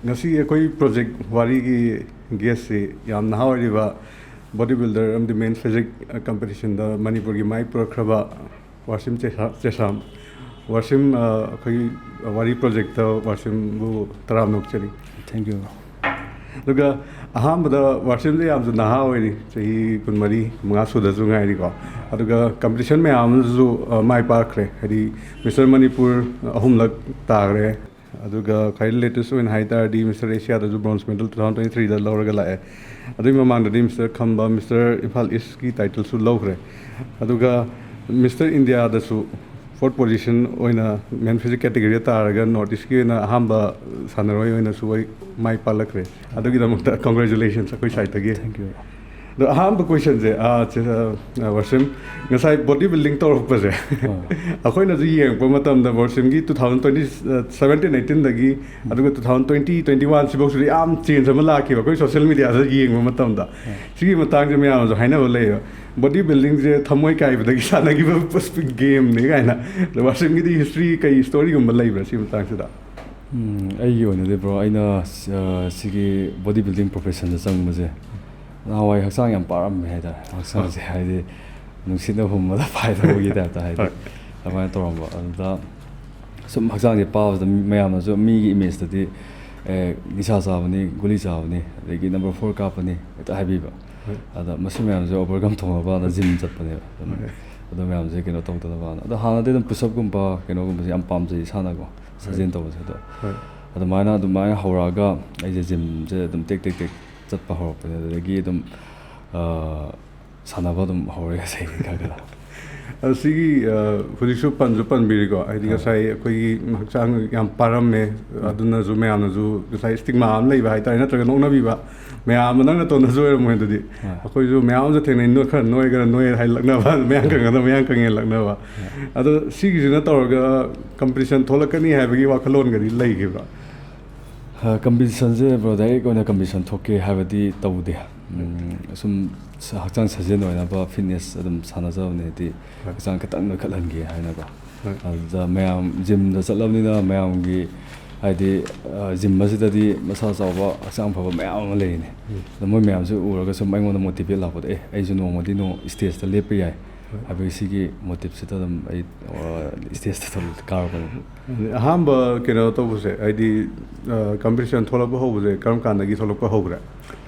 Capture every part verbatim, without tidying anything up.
ꯉꯁꯤ ꯑꯩꯈꯣꯏ ꯄ꯭ꯔꯣꯖꯦꯛ ꯋꯥꯔꯤꯒꯤ ꯒꯦꯁꯁꯤ ꯌꯥꯝ ꯅꯍꯥ ꯑꯣꯏꯔꯤꯕ ꯕꯣꯗꯤ ꯕꯤꯜꯗꯔ ꯑꯃꯗꯤ ꯃꯦꯟ ꯐꯤꯖꯤꯛ ꯀꯝꯄꯤꯇꯤꯁꯟꯗ ꯃꯅꯤꯄꯨꯔꯒꯤ ꯃꯥꯏ ꯄꯨꯔꯛꯈ꯭ꯔꯕ ꯋꯥꯔꯁꯤꯝ ꯆꯦꯁꯥ-, ꯆꯦꯁꯥꯝ꯫ ꯋꯥꯔꯁꯤꯝ, ꯑ, ꯑꯩꯈꯣꯏꯒꯤ ꯋꯥꯔꯤ ꯄ꯭ꯔꯣꯖꯦꯛꯇ ꯋꯥꯔꯁꯤꯝꯕꯨ ꯇꯔꯥꯝꯅ ꯑꯣꯛꯆꯔꯤ꯫ Thank you꯫ ꯑꯗꯨꯒ ꯑꯍꯥꯟꯕꯗ ꯋꯥꯔꯁꯤꯝꯁꯦ ꯌꯥꯝꯁꯨ ꯅꯍꯥ ꯑꯣꯏꯔꯤ, ꯆꯍꯤ ꯀꯨꯟꯃꯔꯤ, ꯀꯨꯟꯃꯉꯥ ꯁꯨꯗꯁꯨ ꯉꯥꯏꯔꯤꯀꯣ꯫ ꯑꯗꯨꯒ ꯀꯝꯄꯤꯇꯤꯁꯟ ꯃꯌꯥꯝ ꯑꯃꯁꯨ, ꯑ, ꯃꯥꯏ ꯄꯥꯛꯈ꯭ꯔꯦ, ꯍꯥꯏꯗꯤ ꯃꯤꯁꯇꯔ ꯃꯅꯤꯄꯨꯔ ꯑꯍꯨꯝꯂꯛ ꯇꯥꯈ꯭ꯔꯦ꯫ ꯑꯗꯨꯒ ꯈ꯭ꯋꯥꯏ ꯂꯦꯇꯦꯁ ꯑꯣꯏꯅ ꯍꯥꯏ ꯇꯥꯔꯗꯤ ꯃꯤꯁꯇꯔ ꯑꯦꯁꯤꯌꯥꯗꯁꯨ bronze medal two thousand twenty ꯊ꯭ꯔꯤꯗ ꯂꯧꯔꯒ ꯂꯥꯛꯑꯦ꯫ ꯑꯗꯨꯒꯤ ꯃꯃꯥꯡꯗꯗꯤ ꯃꯤꯁꯇꯔ ꯈꯝꯕ, ꯃꯤꯁꯇꯔ ꯏꯝꯐꯥꯜ ꯏꯁꯀꯤ ꯇꯥꯏꯇꯜꯁꯨ ꯂꯧꯈ꯭ꯔꯦ꯫ ꯑꯗꯨꯒ ꯃꯤꯁꯇꯔ ꯏꯟꯗꯤꯌꯥꯗꯁꯨ ꯐꯣꯔꯠ ꯄꯣꯖꯤꯁꯟ ꯑꯣꯏꯅ ꯃꯦꯟ ꯐꯤꯖꯤꯛ ꯀꯦꯇꯦꯒꯣꯔꯤꯗ ꯇꯥꯔꯒ ꯅꯣꯔꯠ ꯏꯁꯀꯤ ꯑꯣꯏꯅ ꯑꯍꯥꯟꯕ ꯁꯥꯟꯅꯔꯣꯏ ꯑꯣꯏꯅꯁꯨ ꯑꯩ ꯃꯥꯏ ꯄꯥꯛꯂꯛꯈ꯭ꯔꯦ꯫ ꯑꯗꯨꯒꯤꯗꯃꯛꯇ ꯀꯣꯡꯒ꯭ꯔꯦꯆꯨꯂꯦꯁꯟꯁ ꯑꯩꯈꯣꯏ ꯁꯥꯏꯠꯇꯒꯤ꯫ Thank you꯫ ꯑꯗꯣ ꯑꯍꯥꯟꯕ ꯀꯣꯏꯁꯟꯁꯦ, ꯑꯥ, ꯆꯦ-, ꯑꯥ, ꯋꯥꯔꯁꯤꯝ, ꯉꯁꯥꯏ ꯕꯣꯗꯤ ꯕꯤꯜꯗꯤꯡ ꯇꯧꯔꯛꯄꯁꯦ, ꯑꯥ꯫ ꯑꯩꯈꯣꯏꯅꯁꯨ ꯌꯦꯡꯉꯛꯄ ꯃꯇꯝꯗ ꯋꯥꯔꯁꯤꯝꯒꯤ two thousand twenty, ah, seventeen ꯑꯩꯠꯇꯤꯟꯗꯒꯤ, ꯎꯝ꯫ ꯑꯗꯨꯒ two thousand twenty, twenty one ꯁꯤꯐꯧꯁꯤꯗ ꯌꯥꯝ ꯆꯦꯟꯖ ꯑꯃ ꯂꯥꯛꯈꯤꯕ ꯑꯩꯈꯣꯏ ꯁꯣꯁꯦꯜ ꯃꯤꯗꯤꯌꯥꯗ ꯌꯦꯡꯕ ꯃꯇꯝꯗ꯫ ꯑꯥ꯫ ꯁꯤꯒꯤ ꯃꯇꯥꯡꯁꯦ ꯃꯌꯥꯝꯅꯁꯨ ꯍꯥꯏꯅꯕ ꯂꯩꯌꯦꯕ, ꯕꯣꯗꯤ ꯕꯤꯜꯗꯤꯡꯁꯦ ꯊꯃꯣꯏ ꯀꯥꯏꯕꯗꯒꯤ ꯁꯥꯟꯅꯈꯤꯕ ꯒꯦꯝꯅꯤ ꯀꯥꯏꯅ꯫ ꯑꯗꯣ ꯋꯥꯔꯁꯤꯝꯒꯤꯗꯤ ꯍꯤꯁꯇ꯭ꯔꯤ ꯀꯩ ꯁ꯭ꯇꯣꯔꯤꯒꯨꯝꯕ ꯂꯩꯕ꯭ꯔꯥ ꯁꯤ ꯃꯇꯥꯡꯁꯤꯗ? ꯎꯝ, ꯑꯩꯒꯤ ꯑꯣꯏꯅꯗꯤ, ꯕ꯭ꯔꯣ, ꯑꯩꯅ, ꯑ, ꯁꯤꯒꯤ ꯕꯣꯗꯤ ꯕꯤꯜꯗꯤꯡ ꯄ꯭ꯔꯣꯐꯦꯁꯟꯗ ꯆꯪꯕꯁꯦ, ꯅꯍꯥꯟꯋꯥꯏ ꯍꯛꯆꯥꯡ ꯌꯥꯝ ꯄꯥꯔꯝꯃꯦ ꯍꯥꯏꯇꯥꯔꯦ꯫ ꯍꯛꯆꯥꯡꯁꯦ, ꯑꯥ꯫ ꯍꯥꯏꯗꯤ, ꯅꯨꯡꯁꯤꯠꯅ ꯍꯨꯝꯕꯗ ꯄꯥꯏꯊꯣꯛꯄꯒꯤ ꯇꯥꯏꯞꯇ, ꯍꯥꯏꯗꯤ, ꯍꯣꯏ꯫ ꯑꯗꯨꯃꯥꯏꯅ ꯇꯧꯔꯝꯕ꯫ ꯑꯗꯨꯗ ꯁꯨꯝ ꯍꯛꯆꯥꯡꯁꯦ ꯄꯥꯕꯁꯤꯗ ꯃꯤ ꯃꯌꯥꯝꯅꯁꯨ, ꯃꯤꯒꯤ ꯏꯃꯦꯖꯇꯗꯤ, "ꯑꯦ, ꯅꯤꯁꯥ ꯆꯥꯕꯅꯤ, ꯒꯨꯂꯤ ꯆꯥꯕꯅꯤ, ꯑꯗꯒꯤ ꯅꯝꯕꯔ ꯐꯣꯔ ꯀꯥꯞꯄꯅꯤ" ꯍꯦꯛꯇ ꯍꯥꯏꯕꯤꯕ꯫ ꯍꯣꯏ꯫ ꯑꯗ ꯃꯁꯤ ꯃꯌꯥꯝꯁꯦ ꯑꯣꯚꯔꯀꯝ ꯇꯧꯅꯕꯅ ꯖꯤꯝ ꯆꯠꯄꯅꯦꯕ꯫ ꯑꯗꯨꯝ, ꯍꯣꯏ꯫ ꯑꯗꯨ ꯃꯌꯥꯝꯁꯦ ꯀꯩꯅꯣ ꯇꯧꯗꯅꯕꯅ꯫ ꯑꯗꯣ ꯍꯥꯟꯅꯗꯤ ꯑꯗꯨꯝ ꯄꯨꯁꯑꯞꯀꯨꯝꯕ ꯀꯩꯅꯣꯒꯨꯝꯕꯁꯦ ꯌꯥꯝ ꯄꯥꯝꯖꯩ, ꯏꯁꯥꯅꯀꯣ꯫ ꯍꯣꯏ꯫ ꯁꯥꯖꯦꯜ ꯇꯧꯕꯁꯦ꯫ ꯑꯗꯣ ꯍꯣꯏ꯫ ꯑꯗꯨꯃꯥꯏꯅ, ꯑꯗꯨꯃꯥꯏꯅ ꯍꯧꯔꯛꯑꯒ ꯑꯩꯁꯦ ꯖꯤꯝꯁꯦ ꯑꯗꯨꯝ ꯇꯦꯛ ꯇꯦꯛ ꯇꯦꯛ ꯆꯠꯄ ꯍꯧꯔꯛꯄꯅꯦ꯫ ꯑꯗꯨꯗꯒꯤ ꯑꯗꯨꯝ, ꯑ, ꯁꯥꯟꯅꯕ ꯑꯗꯨꯝ ꯍꯧꯔꯦ ꯉꯁꯥꯏ ꯈꯔ ꯈꯔ꯫ ꯑꯗꯣ ꯁꯤꯒꯤ, ꯑ, ꯍꯧꯖꯤꯛꯁꯨ ꯄꯟꯁꯨ ꯄꯟꯕꯤꯔꯤꯀꯣ, ꯍꯥꯏꯗꯤ ꯑꯥ꯫ ꯉꯁꯥꯏ ꯑꯩꯈꯣꯏꯒꯤ ꯍꯛꯆꯥꯡ ꯌꯥꯝ ꯄꯥꯔꯝꯃꯦ, ꯎꯝ꯫ ꯑꯗꯨꯅꯁꯨ ꯃꯌꯥꯝꯅꯁꯨ ꯉꯁꯥꯏ ꯁ꯭ꯇꯤꯒꯃꯥ ꯑꯃ ꯂꯩꯕ ꯍꯥꯏꯇꯥꯔꯦ, ꯅꯠꯇ꯭ꯔꯒ ꯅꯣꯛꯅꯕꯤꯕ ꯃꯌꯥꯝ ꯑꯃ, ꯅꯪ ꯅꯇꯣꯝꯇꯁꯨ ꯑꯣꯏꯔꯝꯃꯣꯏ ꯑꯗꯨꯗꯤ꯫ ꯍꯣꯏ꯫ ꯑꯩꯈꯣꯏꯁꯨ ꯃꯌꯥꯝ ꯑꯃꯁꯨ ꯊꯦꯡꯅꯩ, ꯅꯣꯏ ꯈꯔ ꯅꯣꯏꯈꯔ ꯅꯣꯏ ꯍꯥꯏꯂꯛꯅꯕ, ꯃꯌꯥꯡ ꯍꯣꯏ꯫ ꯀꯪꯉꯒꯅ ꯃꯌꯥꯡ ꯀꯪꯉꯦ ꯍꯥꯏꯂꯛꯅꯕ꯫ ꯍꯣꯏ꯫ ꯑꯗꯣ ꯁꯤꯒꯤꯁꯤꯅ ꯇꯧꯔꯒ ꯀꯝꯄꯤꯇꯤꯁꯟ ꯊꯣꯛꯂꯛꯀꯅꯤ ꯍꯥꯏꯕꯒꯤ ꯋꯥꯈꯜꯂꯣꯟꯒꯗꯤ ꯂꯩꯈꯤꯕ꯭ꯔꯥ? ꯑ, ꯀꯝꯄꯤꯇꯤꯁꯟꯁꯦ, ꯕ꯭ꯔꯣ, ꯗꯥꯏꯔꯦꯛ ꯑꯣꯏꯅ ꯀꯝꯄꯤꯇꯤꯁꯟ ꯊꯣꯛꯀꯦ ꯍꯥꯏꯕꯗꯤ ꯇꯧꯗꯦ꯫ ꯎꯝ, ꯁꯨꯝ ꯁ-, ꯍꯛꯆꯥꯡ ꯁꯥꯖꯦꯜ ꯑꯣꯏꯅꯕ ꯐꯤꯠꯅꯦꯁ ꯑꯗꯨꯝ ꯁꯥꯟꯅꯖꯕꯅꯦ, ꯍꯥꯏꯗꯤ ꯍꯣꯏ꯫ ꯍꯛꯆꯥꯡ ꯈꯤꯇꯪ ꯅꯣꯏꯈꯠꯍꯟꯒꯦ ꯍꯥꯏꯅꯀꯣ꯫ ꯍꯣꯏ꯫ ꯑꯗꯨꯗ ꯃꯌꯥꯝ ꯖꯤꯝꯗ ꯆꯠꯂꯕꯅꯤꯅ ꯃꯌꯥꯝꯒꯤ, ꯍꯥꯏꯗꯤ, ꯑ, gym ꯑꯁꯤꯗꯗꯤ ꯃꯁꯥ ꯆꯥꯎꯕ, ꯍꯛꯆꯥꯡ ꯐꯕ ꯃꯌꯥꯝ ꯑꯃ ꯂꯩꯔꯤꯅꯤ꯫ ꯎꯝ꯫ ꯑꯗꯣ ꯃꯣꯏ ꯃꯌꯥꯝꯁꯦ ꯎꯔꯒ ꯁꯨꯝ ꯑꯩꯉꯣꯟꯗ motivate ꯂꯥꯛꯄꯗꯣ, "ꯑꯦ, ꯑꯩꯁꯨ ꯅꯣꯡꯃꯗꯤ ꯅꯣꯡ stageꯇ ꯂꯦꯞꯄ ꯌꯥꯏ" ꯍꯣꯏ꯫ ꯍꯥꯏꯕꯒꯤ ꯁꯤꯒꯤ motiveꯁꯤꯗ ꯑꯗꯨꯝ ꯑꯩ, ꯑ, stageꯇ ꯊꯣꯛ-, ꯀꯥꯔꯛꯄꯅꯤ꯫ ꯑꯗꯩ ꯑꯍꯥꯟꯕ ꯀꯩꯅꯣ ꯇꯧꯕꯁꯦ, ꯍꯥꯏꯗꯤ, ꯑ, competition ꯊꯣꯛꯂꯛꯄ ꯍꯧꯕꯁꯦ ꯀꯔꯝ ꯀꯥꯟꯗꯒꯤ ꯊꯣꯛꯂꯛꯄ ꯍꯧꯈ꯭ꯔꯦ?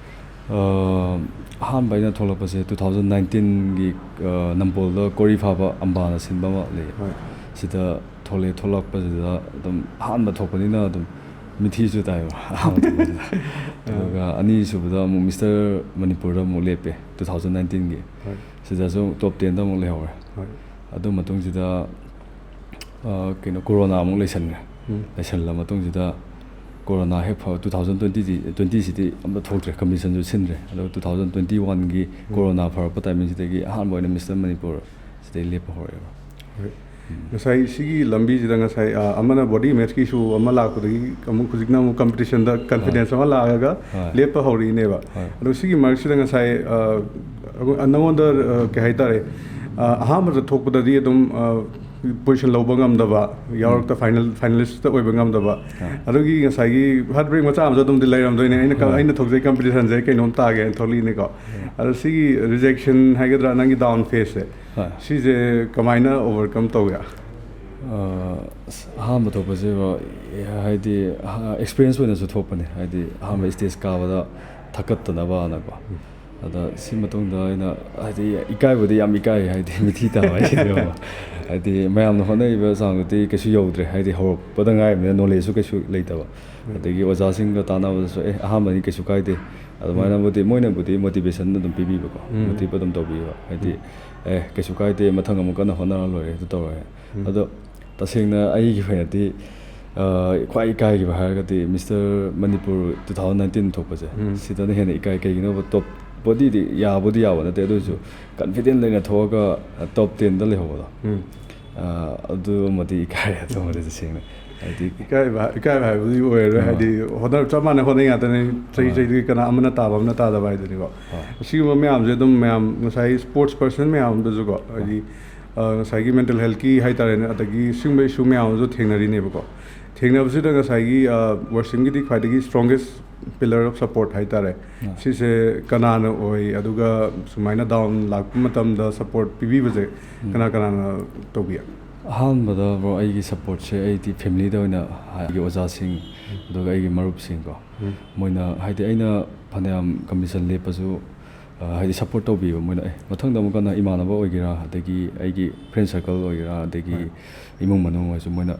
ꯑ, ꯑꯍꯥꯟꯕ ꯑꯩꯅ ꯊꯣꯛꯂꯛꯄꯁꯦ two thousand nineteenꯒꯤ, ꯑ, ꯅꯝꯕꯣꯜꯗ ꯀꯣꯔꯤ ꯐꯥꯕ ꯑꯝꯕꯥꯅ ꯁꯤꯟꯕ ꯑꯃ ꯂꯩꯌꯦ꯫ ꯍꯣꯏ꯫ ꯁꯤꯗ ꯊꯣꯛꯂꯛꯑꯦ꯫ ꯊꯣꯛꯂꯛꯄꯁꯤꯗ ꯑꯗꯨꯝ ꯑꯍꯥꯟꯕ ꯊꯣꯛꯄꯅꯤꯅ ꯑꯗꯨꯝ ꯃꯤꯊꯤꯁꯨ ꯇꯥꯏꯕ ꯑꯍꯥꯟꯕ ꯊꯣꯛꯄꯁꯤꯗ꯫ ꯑꯥ꯫ ꯑꯗꯨꯒ ꯑꯅꯤꯁꯨꯕꯗ ꯑꯃꯨꯛ Mister ꯃꯅꯤꯄꯨꯔꯗ ꯑꯃꯨꯛ ꯂꯦꯞꯄꯦ, two thousand nineteenꯒꯤ꯫ ꯍꯣꯏ꯫ ꯁꯤꯗꯁꯨ top tenꯗ ꯑꯃꯨꯛ ꯂꯩꯍꯧꯔꯦ꯫ ꯍꯣꯏ꯫ ꯑꯗꯨ ꯃꯇꯨꯡꯁꯤꯗ, ꯑ, ꯀꯩꯅꯣ, ꯀꯣꯔꯣꯅꯥ ꯑꯃꯨꯛ ꯂꯩꯁꯟꯈ꯭ꯔꯦ꯫ ꯎꯝ꯫ ꯂꯩꯁꯜꯂ ꯃꯇꯨꯡꯁꯤꯗ ꯀꯣꯔꯣꯅꯥ ꯍꯦꯛ ꯐ-, two thousand twenty, twentyꯁꯤꯗꯤ ꯑꯝꯇ ꯊꯣꯛꯇ꯭ꯔꯦ, competitionꯁꯨ ꯁꯤꯟꯗ꯭ꯔꯦ꯫ ꯑꯗꯨꯒ two thousand twenty oneꯒꯤ ꯎꯝ꯫ ꯀꯣꯔꯣꯅꯥ ꯐꯔꯛꯄ timingꯁꯤꯗꯒꯤ ꯑꯍꯥꯟꯕ ꯑꯣꯏꯅ Mister ꯃꯅꯤꯄꯨꯔ ꯁꯤꯗꯩ ꯂꯦꯞꯄ ꯍꯧꯔꯛꯑꯦꯕ꯫ ꯍꯣꯏ꯫ ꯎꯝ꯫ ꯉꯁꯥꯏ ꯁꯤꯒꯤ ꯂꯝꯕꯤꯁꯤꯗ ꯉꯁꯥꯏ, ꯑ, ꯑꯃꯅ body image issue ꯑꯃ ꯂꯥꯛꯄꯗꯒꯤ ꯑꯃꯨꯛ ꯍꯧꯖꯤꯛꯅ ꯑꯃꯨꯛ competitionꯗ confidence ꯍꯣꯏ꯫ ꯑꯃ ꯂꯥꯛꯑꯒ ꯍꯣꯏ꯫ ꯂꯦꯞꯄ ꯍꯧꯔꯛꯏꯅꯦꯕ꯫ ꯍꯣꯏ꯫ ꯑꯗꯣ ꯁꯤꯒꯤ ꯃꯔꯛꯁꯤꯗ ꯉꯁꯥꯏ, ꯑ, ꯑꯩꯈꯣꯏ, ꯑ, ꯅꯉꯣꯟꯗ, ꯑ, ꯀꯩ ꯍꯥꯏꯇꯥꯔꯦ, ꯑ, ꯑꯍꯥꯟꯕꯗ ꯊꯣꯛꯄꯗꯗꯤ ꯑꯗꯨꯝ, ꯑ, position ꯂꯧꯕ ꯉꯝꯗꯕ, ꯌꯥꯎꯔꯛꯇ ꯎꯝ꯫ Final, finalistꯇ ꯑꯣꯏꯕ ꯉꯝꯗꯕ, ꯍꯣꯏ꯫ ꯑꯗꯨꯒꯤ ꯉꯁꯥꯏꯒꯤ heartbreak ꯃꯆꯥ ꯑꯃꯁꯨ ꯑꯗꯨꯝꯗꯤ ꯂꯩꯔꯝꯗꯣꯏꯅꯦ꯫ ꯑꯩꯅ ꯀ-, ꯍꯣꯏ꯫ ꯑꯩꯅ ꯊꯣꯛꯆꯩ competitionꯁꯦ ꯀꯩꯅꯣꯝ ꯇꯥꯒꯦꯅ ꯊꯣꯛꯂꯛꯏꯅꯦꯀꯣ꯫ ꯍꯣꯏ꯫ ꯑꯗꯣ ꯁꯤꯒꯤ rejection ꯍꯥꯏꯒꯗ꯭ꯔꯥ, ꯅꯪꯒꯤ down phaseꯁꯦ, ꯍꯣꯏ꯫ ꯁꯤꯁꯦ ꯀꯃꯥꯏꯅ overcome ꯇꯧꯒꯦ? ꯑ, ꯑꯁ, ꯑꯍꯥꯟꯕ ꯊꯣꯛꯄꯁꯦ, bro, ꯍꯥꯏꯗꯤ, ꯑꯍ-, experience ꯑꯣꯏꯅꯁꯨ ꯊꯣꯛꯄꯅꯦ꯫ ꯍꯥꯏꯗꯤ, ꯑꯍꯥꯟꯕ ꯎꯝ꯫ Stage ꯀꯥꯕꯗ ꯊꯛꯀꯠꯇꯅꯕꯅꯀꯣ꯫ ꯎꯝ꯫ ꯑꯗ ꯁꯤ ꯃꯇꯨꯡꯗ ꯑꯩꯅ, ꯍꯥꯏꯗꯤ, ꯏꯀꯥꯏꯕꯗꯤ ꯌꯥꯝ ꯏꯀꯥꯏ, ꯍꯥꯏꯗꯤ, ꯃꯤꯊꯤ ꯇꯥꯕ ꯍꯥꯏꯁꯤꯗꯤ, bro꯫ ꯍꯥꯏꯗꯤ, ꯃꯌꯥꯝꯅ ꯍꯣꯠꯅꯔꯤꯕ ꯆꯥꯡꯗꯨꯗꯤ ꯀꯩꯁꯨ ꯌꯧꯗ꯭ꯔꯦ꯫ ꯍꯥꯏꯗꯤ, ꯍꯧꯔꯛꯄꯗ ꯉꯥꯏꯔꯤꯕꯅꯤꯅ knowledgeꯁꯨ ꯀꯩꯁꯨ ꯂꯩꯇꯕ꯫ ꯎꯝ꯫ ꯑꯗꯒꯤ ꯑꯣꯖꯥꯁꯤꯡꯒ ꯇꯥꯟꯅꯕꯗꯁꯨ, "ꯑꯦ, ꯑꯍꯥꯟꯕꯅꯤ, ꯀꯩꯁꯨ ꯀꯥꯏꯗꯦ"꯫ ꯎꯝ꯫ ꯑꯗꯨꯃꯥꯏꯅꯕꯨꯗꯤ ꯃꯣꯏꯅꯕꯨꯗꯤ motivation ꯑꯗꯨꯝ ꯄꯤꯕꯤꯕꯀꯣ꯫ ꯎꯝ꯫ Motivate ꯑꯗꯨꯝ ꯇꯧꯕꯤꯕ꯫ ꯍꯥꯏꯗꯤ, ꯎꯝ꯫ "ꯑꯦ, ꯀꯩꯁꯨ ꯀꯥꯏꯗꯦ, ꯃꯊꯪ ꯑꯃꯨꯛ ꯀꯟꯅ ꯍꯣꯠꯅꯔ ꯂꯣꯏꯔꯦ, ꯑꯗꯨ ꯇꯧꯔꯦ"꯫ ꯎꯝ꯫ ꯑꯗꯣ ꯇꯁꯦꯡꯅ ꯑꯩꯒꯤ ꯑꯣꯏꯅꯗꯤ, ꯑ, ꯈ꯭ꯋꯥꯏ ꯏꯀꯥꯏꯈꯤꯕ ꯍꯥꯏꯔꯒꯗꯤ Mister Manipur two thousand nineteen ꯊꯣꯛꯄꯁꯦ, ꯎꯝ꯫ ꯁꯤꯗꯅ ꯍꯦꯟꯅ ꯏꯀꯥꯏ꯫ ꯀꯩꯒꯤꯅꯣꯕ, top, bodyꯗꯤ ꯌꯥꯕꯨꯗꯤ ꯌꯥꯕ ꯅꯠꯇꯦ, ꯑꯗꯨ ꯑꯣꯏꯔꯁꯨ confident ꯂꯩꯅ ꯊꯣꯛꯑꯒ, ꯑ, top tenꯗ ꯂꯩꯍꯧꯕꯗꯣ꯫ ꯎꯝ꯫ ꯑ, ꯑꯗꯨꯃꯗꯤ ꯏꯀꯥꯏꯔꯦ, ꯑꯗꯨꯃꯗꯤ ꯇꯁꯦꯡꯅ꯫ ꯍꯥꯏꯗꯤ ꯏꯀꯥꯏꯕ, ꯏꯀꯥꯏꯕ ꯍꯥꯏꯕꯗꯤ ꯑꯣꯏꯔꯣꯏ, ꯑ꯫ ꯍꯥꯏꯗꯤ ꯍꯣꯠꯅ-, ꯆꯞ ꯃꯥꯟꯅꯩ, ꯍꯣꯠꯅꯩ ꯉꯥꯛꯇꯅꯤ꯫ ꯆꯍꯤ ꯍꯣꯏ꯫ ꯆꯍꯤꯗꯨꯒꯤ ꯀꯅꯥ ꯑꯃꯅ ꯇꯥꯕ ꯑꯃꯅ ꯇꯥꯗꯕ ꯍꯥꯏꯗꯨꯅꯤꯀꯣ꯫ ꯍꯣꯏ꯫ ꯑꯁꯤꯒꯨꯝꯕ ꯃꯌꯥꯝꯁꯦ ꯑꯗꯨꯝ ꯃꯌꯥꯝ ꯉꯁꯥꯏ sports person ꯃꯌꯥꯝ ꯑꯃꯗꯁꯨꯀꯣ, ꯍꯥꯏꯗꯤ, ꯍꯣꯏ꯫ ꯑ, ꯉꯁꯥꯏꯒꯤ mental healthꯀꯤ ꯍꯥꯏꯇꯥꯔꯦꯅꯦ, ꯑꯗꯒꯤ ꯁꯤꯒꯨꯝꯕ issue ꯃꯌꯥꯝ ꯑꯃꯁꯨ ꯊꯦꯡꯅꯔꯤꯅꯦꯕꯀꯣ꯫ ꯊꯦꯡꯅꯕꯁꯤꯗ ꯉꯁꯥꯏꯒꯤ, ꯑ, ꯋꯔꯁꯤꯝꯒꯤꯗꯤ ꯈ꯭ꯋꯥꯏꯗꯒꯤ strongest pillar of support ꯍꯥꯏꯇꯥꯔꯦ꯫ ꯑꯥ꯫ ꯁꯤꯁꯦ ꯀꯅꯥꯅ ꯑꯣꯏ, ꯑꯗꯨꯒ ꯁꯨꯃꯥꯏꯅ down ꯂꯥꯛꯄ ꯃꯇꯝꯗ support ꯄꯤꯕꯤꯕꯁꯦ ꯎꯝ꯫ ꯀꯅꯥ ꯀꯅꯥꯅ ꯇꯧꯕꯤ? ꯑꯍꯥꯟꯕꯗ, bro, ꯑꯩꯒꯤ supportꯁꯦ ꯑꯩꯗꯤ familyꯗ ꯑꯣꯏꯅ, ꯑꯩꯒꯤ ꯑꯣꯖꯥꯁꯤꯡ, ꯎꯝ꯫ ꯑꯗꯨꯒ ꯑꯩꯒꯤ ꯃꯔꯨꯞꯁꯤꯡꯀꯣ, ꯎꯝ꯫ ꯃꯣꯏꯅ, ꯍꯥꯏꯗꯤ, ꯑꯩꯅ ꯐꯅꯌꯥꯝ competition ꯂꯦꯞꯄꯁꯨ, ꯑ, ꯍꯥꯏꯗꯤ, support ꯇꯧꯕꯤꯕ ꯃꯣꯏꯅ, "ꯑꯦ, ꯃꯊꯪꯗ ꯑꯃꯨꯛ ꯀꯟꯅ ꯏꯃꯥꯟꯅꯕ ꯑꯣꯏꯒꯦꯔꯥ, ꯑꯗꯒꯤ ꯑꯩꯒꯤ friend circle ꯑꯣꯏꯒꯦꯔꯥ, ꯑꯗꯒꯤ ꯍꯣꯏ꯫ ꯏꯃꯨꯡ ꯃꯅꯨꯡ ꯑꯣꯏꯔꯁꯨ ꯃꯣꯏꯅ,